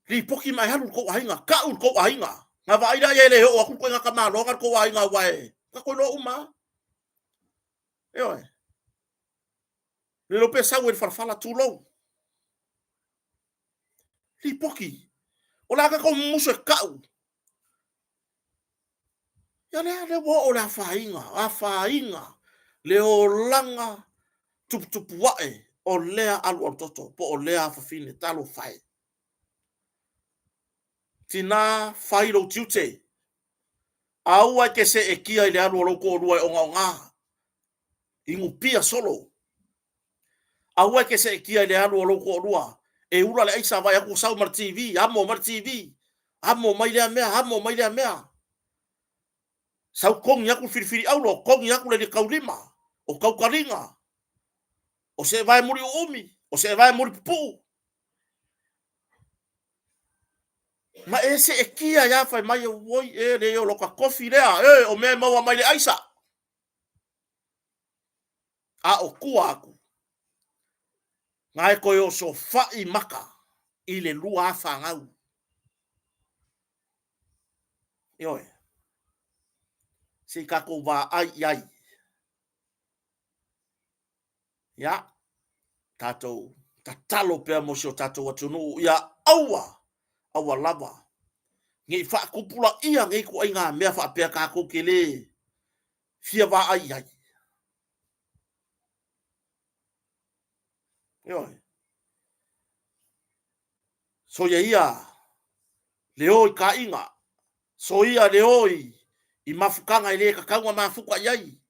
Lipoti ma e alu i le tou aiga, tau i le tou aiga. Na vaai la e le oo atu le ituaiga tamaloa na i le tou aiga aua e tatou iloa uma lava. Ioe. Le iloa pe sau ai i le falafala, tulou. Lipoti. O le a tatou mumusu e tau. Ia lea, lea ua oo le afaina, afaina le olaga tuputupu ae o lea alualutoto po o lea afafine. Talofa e. Tina, fai lou tiute. Aua e te seetia i le alu o lou toalua e ogaoga, inupia solo. Aua e te seetia i le alu o lou toalua e ula le aisa, vaai atu ua sau ma le TV, amo mai le TV, amo mai lea mea, amo mai lea mea. Sau togi atu le filifili auro, togi atu le taulima, o tautaliga, o seevae muli uumi, o seevae muli pupuu. Ma e seetia ai lava fai mai, oi e leai o lota tofi lea, e o mea e maua mai le aisa. A o tua atu, na e toe osofai maka i le lua fanau. Ioe. Se i tatou vaai i ai. Ia, tatou tatalo pea mo si o tatou atunuu, ia aua, aua lava, ne i faatupulaia nei ituaiga mea faapea tatou te le fia vaai i ai. Ioe. Soia ia le o i kaiga, soia le o i mafutaga e le tatau ona mafuta i ai.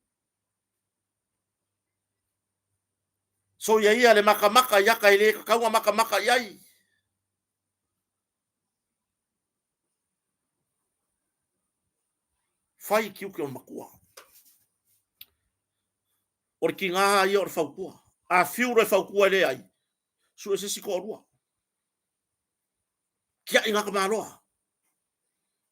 Soia ia le matamata i ata e le tatau ona matamata i ai. Fai tiute o le matua. O le tiga ia o le fautua. A fiu loa e fautua e leai, sue se isi toalua. Tiai ngā tamaloa.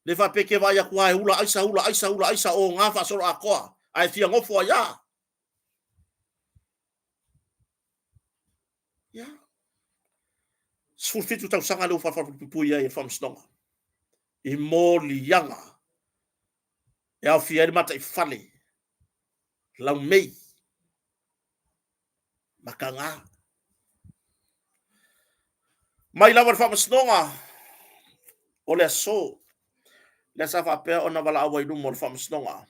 Le faapea ke vaai atu lava e ula aisa, ula aisa, ula aisa, o ngā faasolo atoa, ae fia nofo ai lava. Ia. 17 tausaga lea ua falefalepuipui ai e le Faamasinoga i moliaga e aofia ai le mataifale, laumei, mataga. Mai lava le Faamasinoga o le aso lea sa faapea ona valaau ai i luma o le Faamasinoga.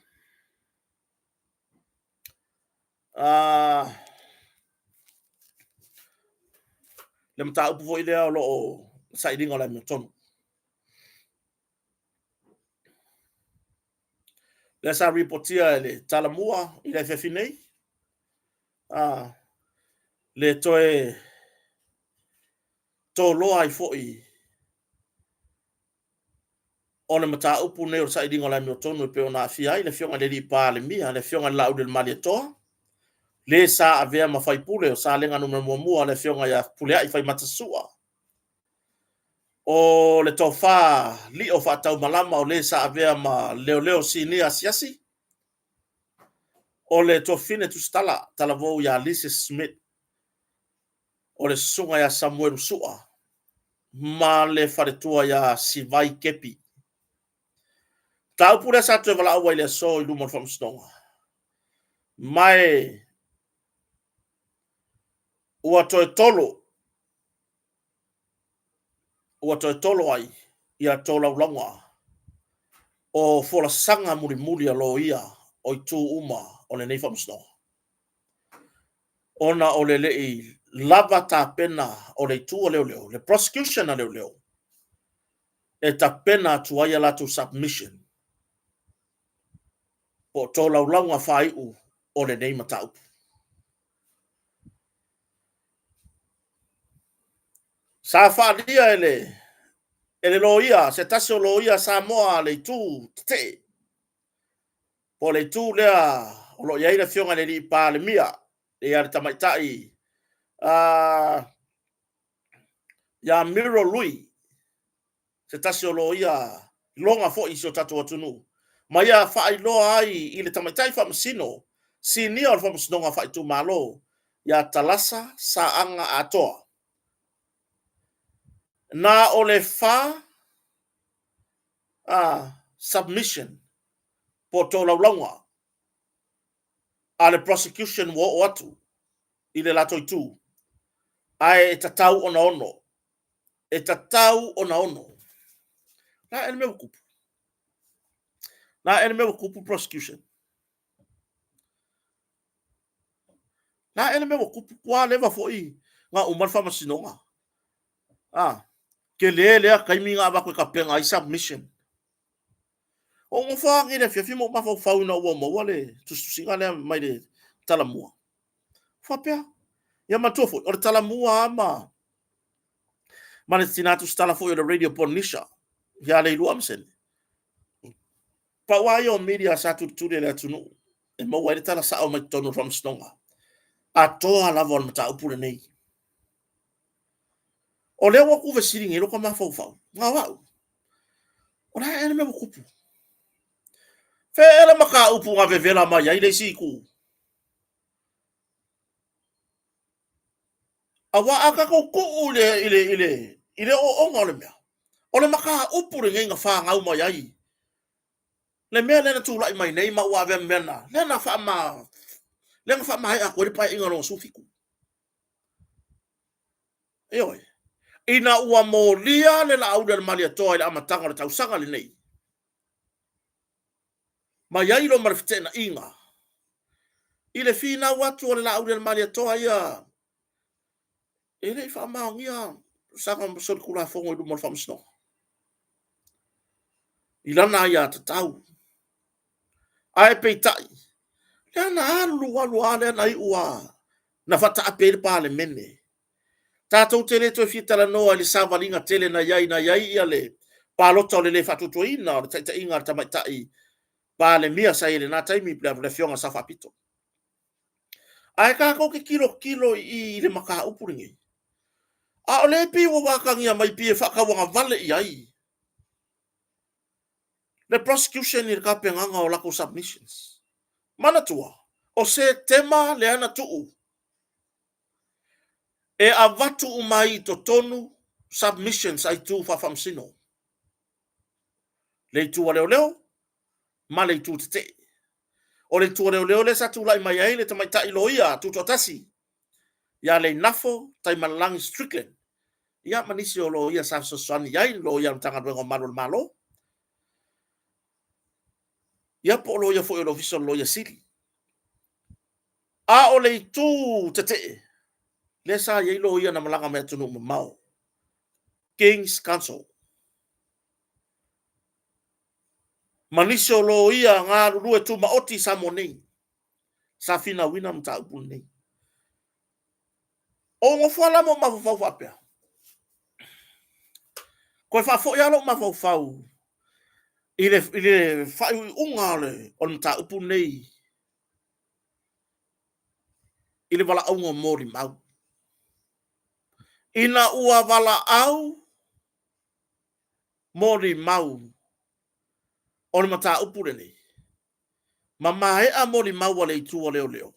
Le mataupu foi lea o lo o sailiga o le amiotonu. Lea sa ripotia e le Talamua i le afiafi nei, le toe toloa ai foi o le mataupu nei o le sailiga o le amiotonu e pei ona aafia ai le Afioga i le Alii Palemia, le Afioga i le Laaulialemalietoa, le sa avea ma faipule o Salega Nu.1, le Afioga ia Fepuleai Faimata Sua, o le Tofa Lio Faataumalama o le sa avea ma leoleo sinia asiasi, o le Tuafafine Tusitala Talavou ia Lisa Smith, o le Susuga ia Samuelu Sua. ma le faletua ia Sivai Kepi. Mataupu lea sa toe valaau ai i le aso i luma o le Faamasinoga. Ma e ua toe tolo, ua toe tolo ai ia tolaulauga o folasaga mulimuli a loia o itu uma o lenei Faamasinoga, ona o le le i lava tapena o le itu a leoleo, le prosecution a leoleo, e tapena atu ai a latou submission po o tolaulauga faaiu o lenei mataupu. Sa faaalia e le e le loia, se tasi o loia Samoa a le itu tetee, po o le itu lea o lo o i ai le Afioga i le Alii Palemia, ia le tamaitai ia Miro Lui, se tasi o loia iloga foi i si o tatou atunuu, ma ia faailoa ai i le tamaitai faamasino sinia o le Faamasinoga Faaitumalo ia Talasa Saaga Atoa. Na o le fa submission po o tolaulauga a le prosecution ua oo atu i le latou itu, ae e tatau ona ono. E tatau ona ono. Na e le mea ua tupu. Na e le mea ua tupu prosecution. Na e le mea ua tupu, ua leva foi na uma le faamasinoga. Ah, tele lea taimi na avatu e tapena ai submission. Ou nofo lava nei i le afiafi ma ou mafaufau ina ua maua le tusitusiga lea mai le talamua. Faapea, ia manatua foi, o le talamua lava ma, ma le tina tusitala foi o le Radio Polynesia, ia Leilua Amasene. Pau lava ia o media sa tulituli e le atunuu e maua ai le tala sao mai totonu o le faamasinoga. Atoa lava o le mataupu lenei. O lea ua tuufesili nei lota mafaufau, na o au. O le a ea le mea ua tupu? Fea ea le mataupu na vevela mai ai le isi itu? Aua a tatou tuu i le, i le, i le, i le ooooga o le mea, o le mataupu lenei na fanau mai ai le mea lea na tulai mai nei ma ua avea ma mea na, lea na faama, lea na faamaea atu ai le Paeaiga Lona XVII. Ioe. Ina ua molia le Laauli a le Malietoa i le amataga o le tausaga lenei, ma i ai loa ma le feteenaiga i le finau atu a le Laauli a le Malietoa ia e le i faamaonia sana solitulafono i luma o le Faamasinoga i lana aiatatau. Ae peitai, lea na alu alu lava lea na iu lava na faataape ai le Palemene. Tatou te le toe fia talanoa i le savaliga tele na i ai, na i ai ia le palota o le le faatuatuaina o le taitaiga a le tamaitai Palemia sa i ai i lena taimi, le Afioga i le Sao Faapito. Ae tatou te tilotilo i i le mataupu lenei, a o lea e pei ua atagia mai pei e faatauagavale i ai le prosecution i le tapenaga o latou submissions. Manatua, o Setema lea na tuu e avatu uma ai i totonu submissions a itu faafaamasino, le itu a leoleo ma le itu tetee. O le itu a leoleo lea sa tulai mai ai le tamaitai loia tutoatasi ia Leinafo Taimalelagi Strickland, ia ma nisi o loia sa fesoasoani i ai, loia a le Matagaluega o Malu o le Malo, ia po o loia foi o le Ofisa o le Loia Sili. A o le itu tetee, lea sa i ai loia na malaga mai atunuu mamao, King's Counsel, ma nisi o loia galulue tumaoti i Samoa nei, sa finauina le mataupu lenei. Ou nofo lava la ma ou mafaufau faapea, toe faafoi lava lou mafaufau i le, i le faaiuiuga o le, o le mataupu lenei i le valaauga o molimau. Ina ua valaau molimau o le mataupu lenei, ma maea molimau a le itu a leoleo,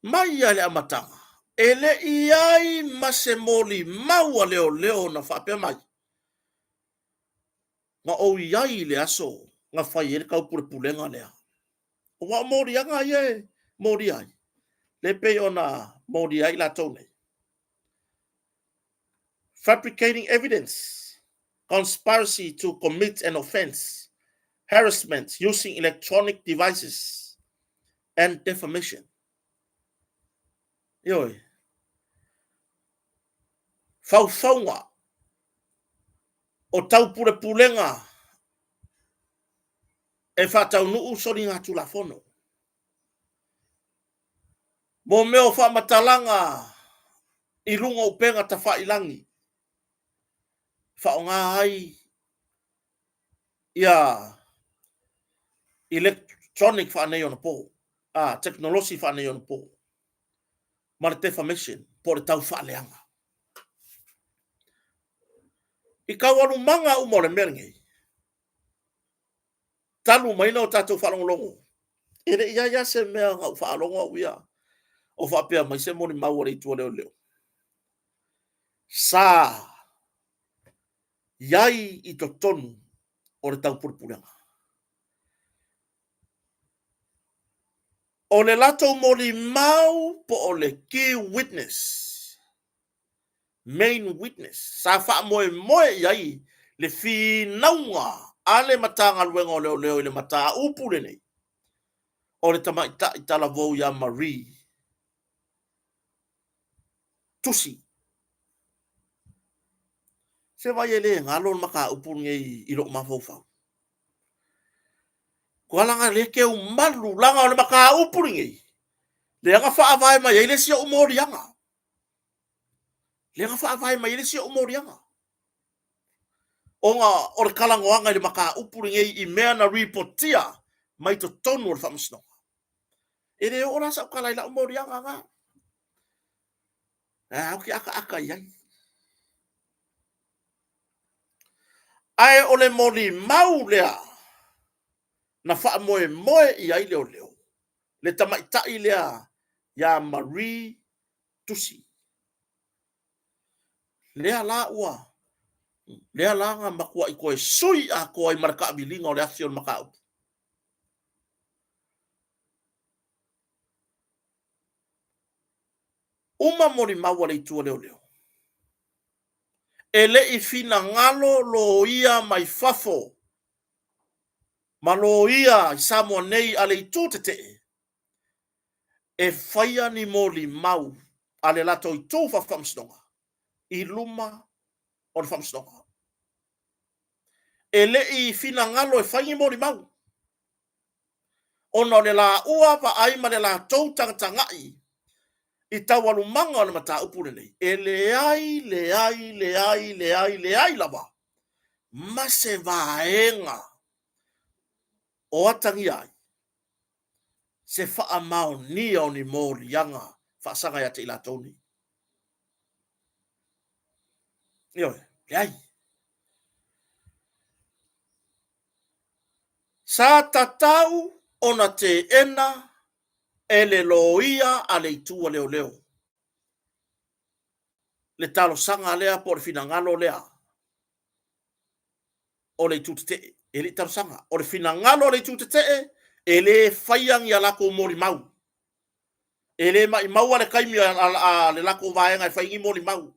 mai lava i le amataga. E le i i ai ma se molimau a leoleo na faapea mai, Na ou i ai i le aso na fai ai le taupulepulega lea. Aua o moliaga ia e molia ai, lea e pei ona molia ai i latou nei. Fabricating evidence, conspiracy to commit an offence, harassment using electronic devices and defamation. Ioe. Faufauga o taupulepulega e faataunuu soligatulafono. Mo mea o faamatalaga i luga o upega tafailagi, faaaoga ai ia electronic faaneionapo, a, tekonolosi faaneionapo, ma le defamation po o le taufaaleaga. I taualumaga uma o le mea lenei, talu mai ona tatou faalogologo, e le i i ai lava se mea na ou faalogo au ia o faapea mai se molimau a le Itu a Leoleo sa i ai i totonu o le taupulepulega. O le latou molimau po o le key witness, main witness, sa faamoemoe i ai le finauga a le Matagaluega o Leoleo i le mataupu lenei, o le tamaitai talavou ia Marie Tusi. Se vaai e le galo le mataupu lenei i lou mafaufau. Kua laga lea teu malu, laga o le mataupu lenei, lea na faavae mai ai le isi ou moliaga. Lea na faavae mai ai le isi ou moliaga. Ona o le talanoaga i le mataupu lenei i mea na ripotia mai totonu o le faamasinoga. E le oo la sau tala i lau moliaga na. Ae ou te akaaka i ai. Ae o le molimau lea na faamoemoe i ai leoleo, le tamaitai lea ia Marie Tusi. Lea la ua, lea la na matuai toe sui atoa ai ma le taaviliga o le afi o le mataupu. Uma molimau a le itu a leoleo, e le i finagalo loia mai fafo ma loia i Samoa nei a le itu tetee e faia ni molimau a le latou itu faafaamasinoga i luma o le faamasinoga. E le i finagalo e fai ni molimau ona o le laua vaai ma le latou tagatagai i taualumaga o le mataupu lenei, e leai, leai, leai, leai, leai lava ma se vaega o atagia ai se faamaonia o ni moliaga faasaga ia te i latou nei. Ioe, leai. Sa tatau ona teena e le loia a le itu a leoleo le talosaga lea po o le finagalo lea o le itu tetee. E le i talosaga. O le finagalo o le itu tetee, e le faia ni a latou molimau. E le maimaua le taimi a le latou vaega e fai ni molimau.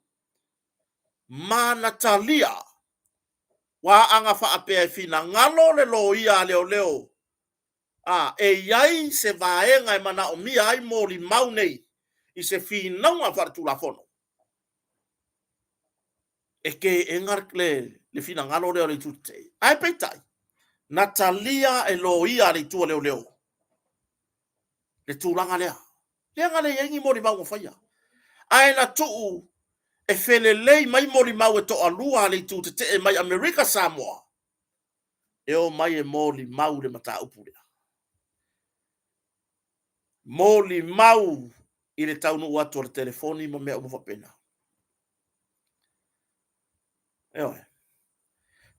Ma na talia, ua ana faapea e finagalo le loia a leoleo a e i ai se vaega e manaomia ai molimau nei i se finauga faaletulafono, e teena le finagalo lea o le itu tetee. Ae peitai, na talia e loia a le itu a leoleo le tulaga lea. Lea na leai ai ni molimau na faia. Ae na tuu e felelei mai molimau e toalua a le itu tetee mai Amerika Samoa e o mai e molimau le mataupu lea. Molimau i le taunuu atu o le telefoni ma mea uma faapena. Ioe.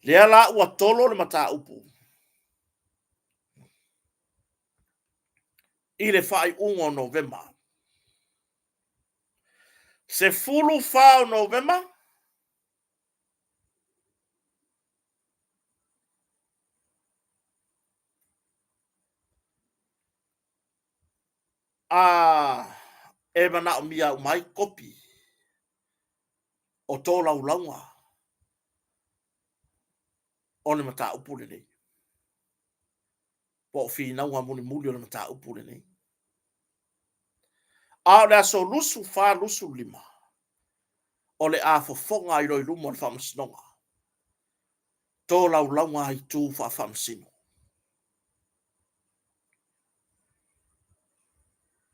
Lea la ua tolo le mataupu i le faaiuga o Novema. 14 o Novema, a e manaomia uma ai kopi o tolaulauga o le mataupu lenei, po o finauga mulimuli o le mataupu lenei. A o le aso 24, 25, o le a fofoga ai loa i luma o le Faamasinoga tolaulauga a itu faafaamasino.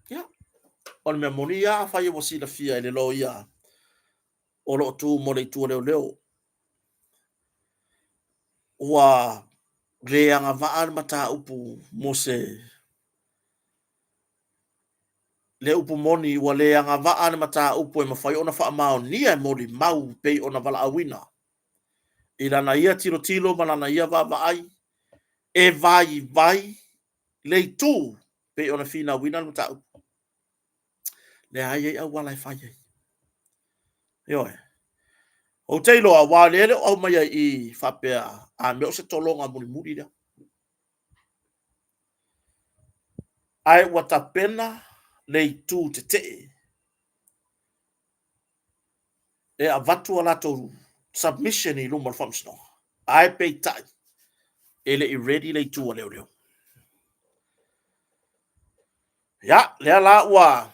Ia, o le mea moni ia, afai ua silafia e le loia o lo o tu mo le itu a leoleo, ua le agavaa le mataupu mo se le upu moni, ua le agavaa le mataupu e mafai ona faamaonia e molimau pei ona valaauina i lana ia tilotilo ma lana ia vaavaai, e vaivai le itu pei ona finauina le mataupu. Lea e i ai auala e fai ai. Ioe. Ou te iloa, aua o lea e le o aumaia i i faapea a mea o se tologa mulimuli lea. Ae ua tapena le itu tetee e avatu a latou submission i luma o le faamasinoga, ae peitai, e le i ready le itu a leoleo. Ia, lea la ua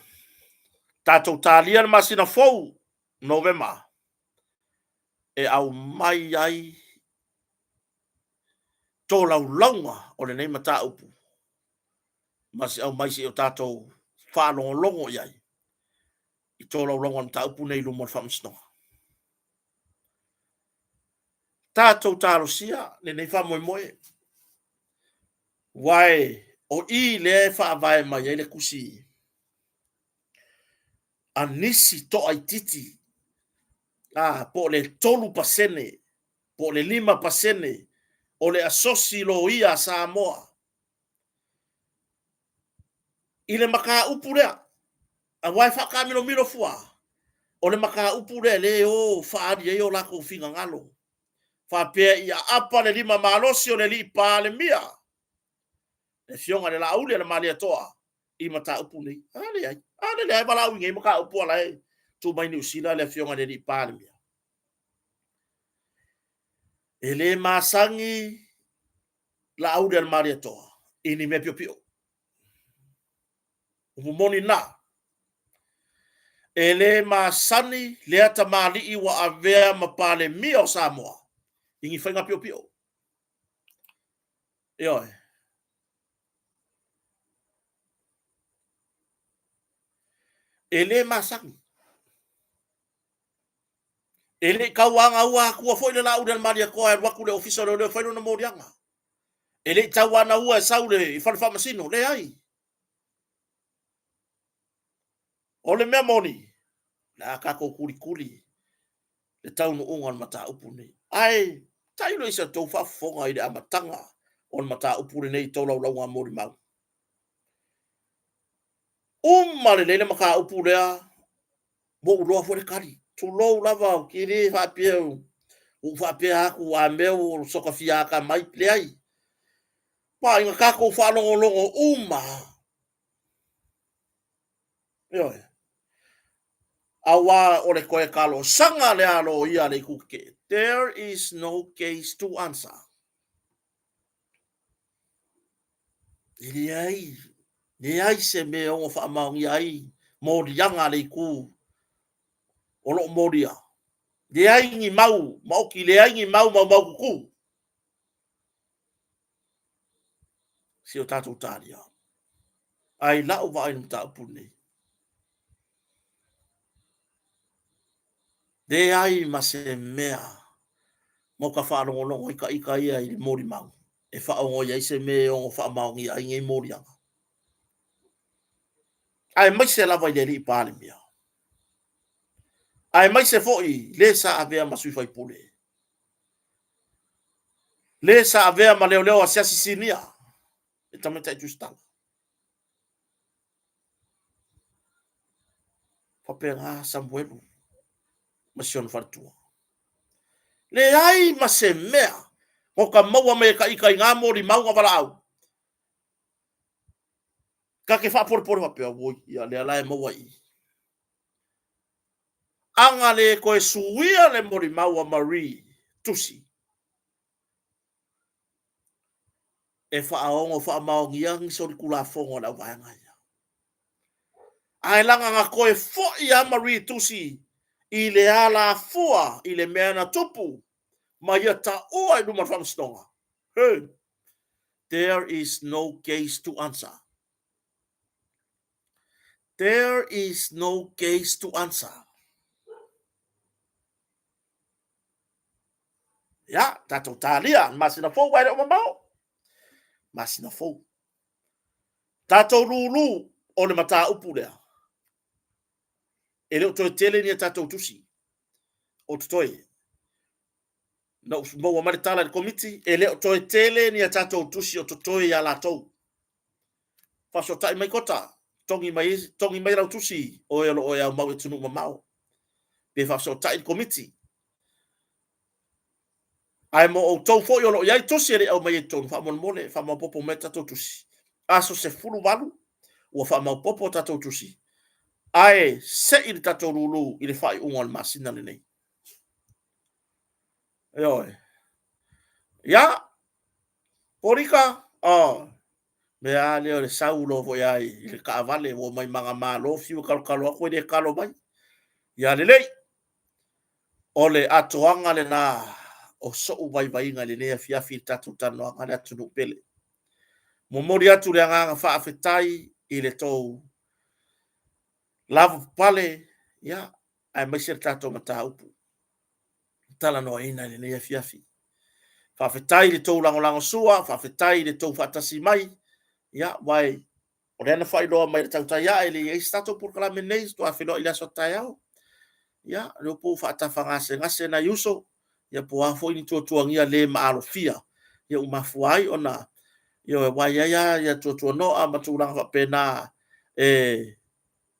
tatou talia le masina fou, Novema, e aumai ai tolaulauga o lenei mataupu ma se aumai se i o tatou faalogologo i ai i tolaulauga o le mataupu nei i luma o le faamasinoga. Tatou talosia lenei faamoemoe, aua o i lea e faavae mai ai le tusi a nisi toaitiiti, a, po o le 3% po o le 5% o le asosi loia a Samoa i le mataupu lea, aua e faataamilomilo fua, o le mataupu lea lea e o faaali ai o latou finagalo, faapea i aapa le lima malosi o le alii Palemia, le afioga i le Laauli a le Malietoa i mataupu nei. A leai, a lea e valaau i nei mataupu a la e tu mai Niu Sila le afioga i le alii Palemia. E le masani Laauli a le Malietoa i ni mea piopio. Upu moni na. E le masani lea tamalii ua avea ma Palemia o Samoa i ni faiga piopio. Ioe. E le masani. E le i tauanaua atua foi le Laauli a le Malietoa e alu atu i le Ofisa o Leoleo e fai lona moliaga. E le i tauanaua e sau i le fale faamasino. Leai. O le mea moni, o le a tatou tulikuli le taunuuga o le mataupu lenei. Ae tailo i sa outou faafofoga i le amataga o le mataupu lenei i tolaulauga a molimau. Uma lelei le mataupu lea, ua ou iloa foi le tali. Tulou lava, ou te le faapea ua ou faapea atu a mea ua soona fia atamai. Leai. Ma ina tatou faalogologo uma lava. Ioe. Aua o le toe talosaga lea a loia a le Itu Tetee, there is no case to answer. E leai, leai se mea e ono faamaonia ai moliaga a le itu o lo o molia. Leai ni mau maoti, leai ni mau maumaututu. Si o tatou talia. Ae i lau vaai i le mataupu lenei, leai ma se mea mo ka faalogologo i ita ia i le molimau e faaono ai se mea e ono faamaonia ai nei moliaga. Aemaise lava i le alii Palemia. Aemaise foi le sa avea ma sui faipule. Le sa avea ma leoleo asiasi sinia le tamaitai Tusitala. Faapena Samuelu ma si ona faletua. Leai ma se mea o ka maua mai e ka ika i ngā molimau nga valaau. Ka ke faapolepole faapea, oi, ia lea la e maua i i. Aga le koe suia le molimau a Marie tusi e faaogo faamaonia ni solitulafono a le auvaega ia. Ae laga na toe foi a Marie tusi i le alafua i le mea na tupu ma ia taua i luma o le faamasinoga. Hey, there is no case to answer. There is no case to answer. Ia, tatou talia, masina fou ae le o mamao. Masina fou. Tatou lulu o le mataupu lea. E le o toe tele ni a tatou tusi o totoe. Na ou maua mai le tala i le komiti, e le o toe tele ni a tatou tusi o totoe ia latou. Faasootai mai Kota, togi mai, togi mai lau tusi oe o lo o e aumau i atunuu mamao. Pe faasootai le komiti. Ae mo outou foi o lo o i ai tusi e le i aumaia i totonu, faamolemole, faamaopoopo mai tatou tusi. Aso 18 ua faamaopoopo tatou tusi, ae sei le tatou lulu i le faaiuga o le masina lenei. Ioe. Ia, Polika, oh, mea lea o le sau loa foi ai i le taavale ua mai mangamalo fiu e kalokalo atu e le kalo mai. Ia lelei, O le atoaga lena o soʻu vaivaiga i lenei afiafi i le tatou talanoaga le atunuu pele. Momoli atu le agaga faafetai i le tou lavapapale, ia, aemaise le tatou mataupu talanoaina i lenei afiafi. Faafetai i le tou lagolagosua, faafetai i le tou faatasi mai, ia, wai O lea na faailoa mai e le tautai ae le i ai se tatou polokalame nei, faatoa feiloai i le aso taeao. Ia, o lea po ua faatafagasegase nai uso, ia po o a foi ni tuatuagia le maalofia, ia ua mafua ai ona, ioe, aua e i ai lava ia tuatuanoa ma tulaga faapena e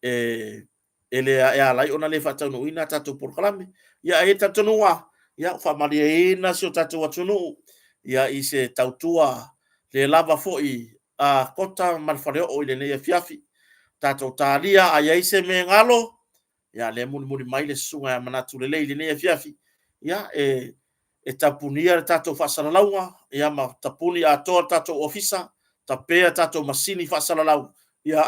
e le e ala ai ona le faataunuuina a tatou polokalame. Ia ae i ai le talitonuga, ia ua faamalieina si o tatou atunuu ia i se tautua le lava foi a Kota ma le Faleoo i lenei afiafi. Tatou talia, a i ai se mea e galo, ia lea e mulimuli mai le susuga ia Manatu Lelei i lenei afiafi, ia e e tapunia le tatou faasalalauga, ia ma tapuni atoa le tatou ofisa, tapea tatou masini faasalalau, ia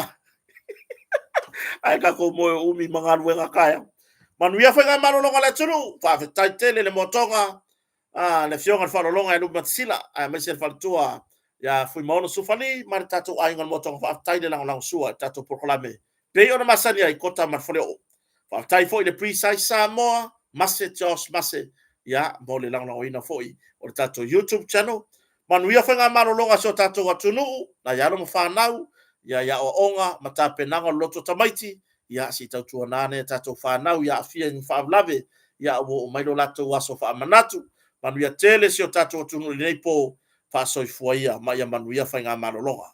ae tatou moe umi ma galuega taeao. Manuia faigamalologa a le atunuu, faafetai tele le moatoga a le Afioga i le Faalologa ia Lupematasila, aemaise le faletua ia Fuimaono Sufali ma le tatou aiga o le Moatoga. Faafetai le lagolagosua i le tatou polokalame pei ona masani ai Kota ma le Faleoo. Faafetai foi i le Precise Samoa, Mase Josh Mase, ia, mo le lagolagoina foi o le tatou YouTube channel. Manuia faigamalologa a si o tatou atunuu, nai alo ma fanau, ia i aoaoga ma tapenaga o le loto tamaiti, ia se i tautuana nai a tatou fanau ia aafia i ni faalavelave, ia ua oo mai lo latou aso faamanatu. Manuia tele si o tatou atunuu i lenei po, faasoifua ia ma ia manuia faigamalologa.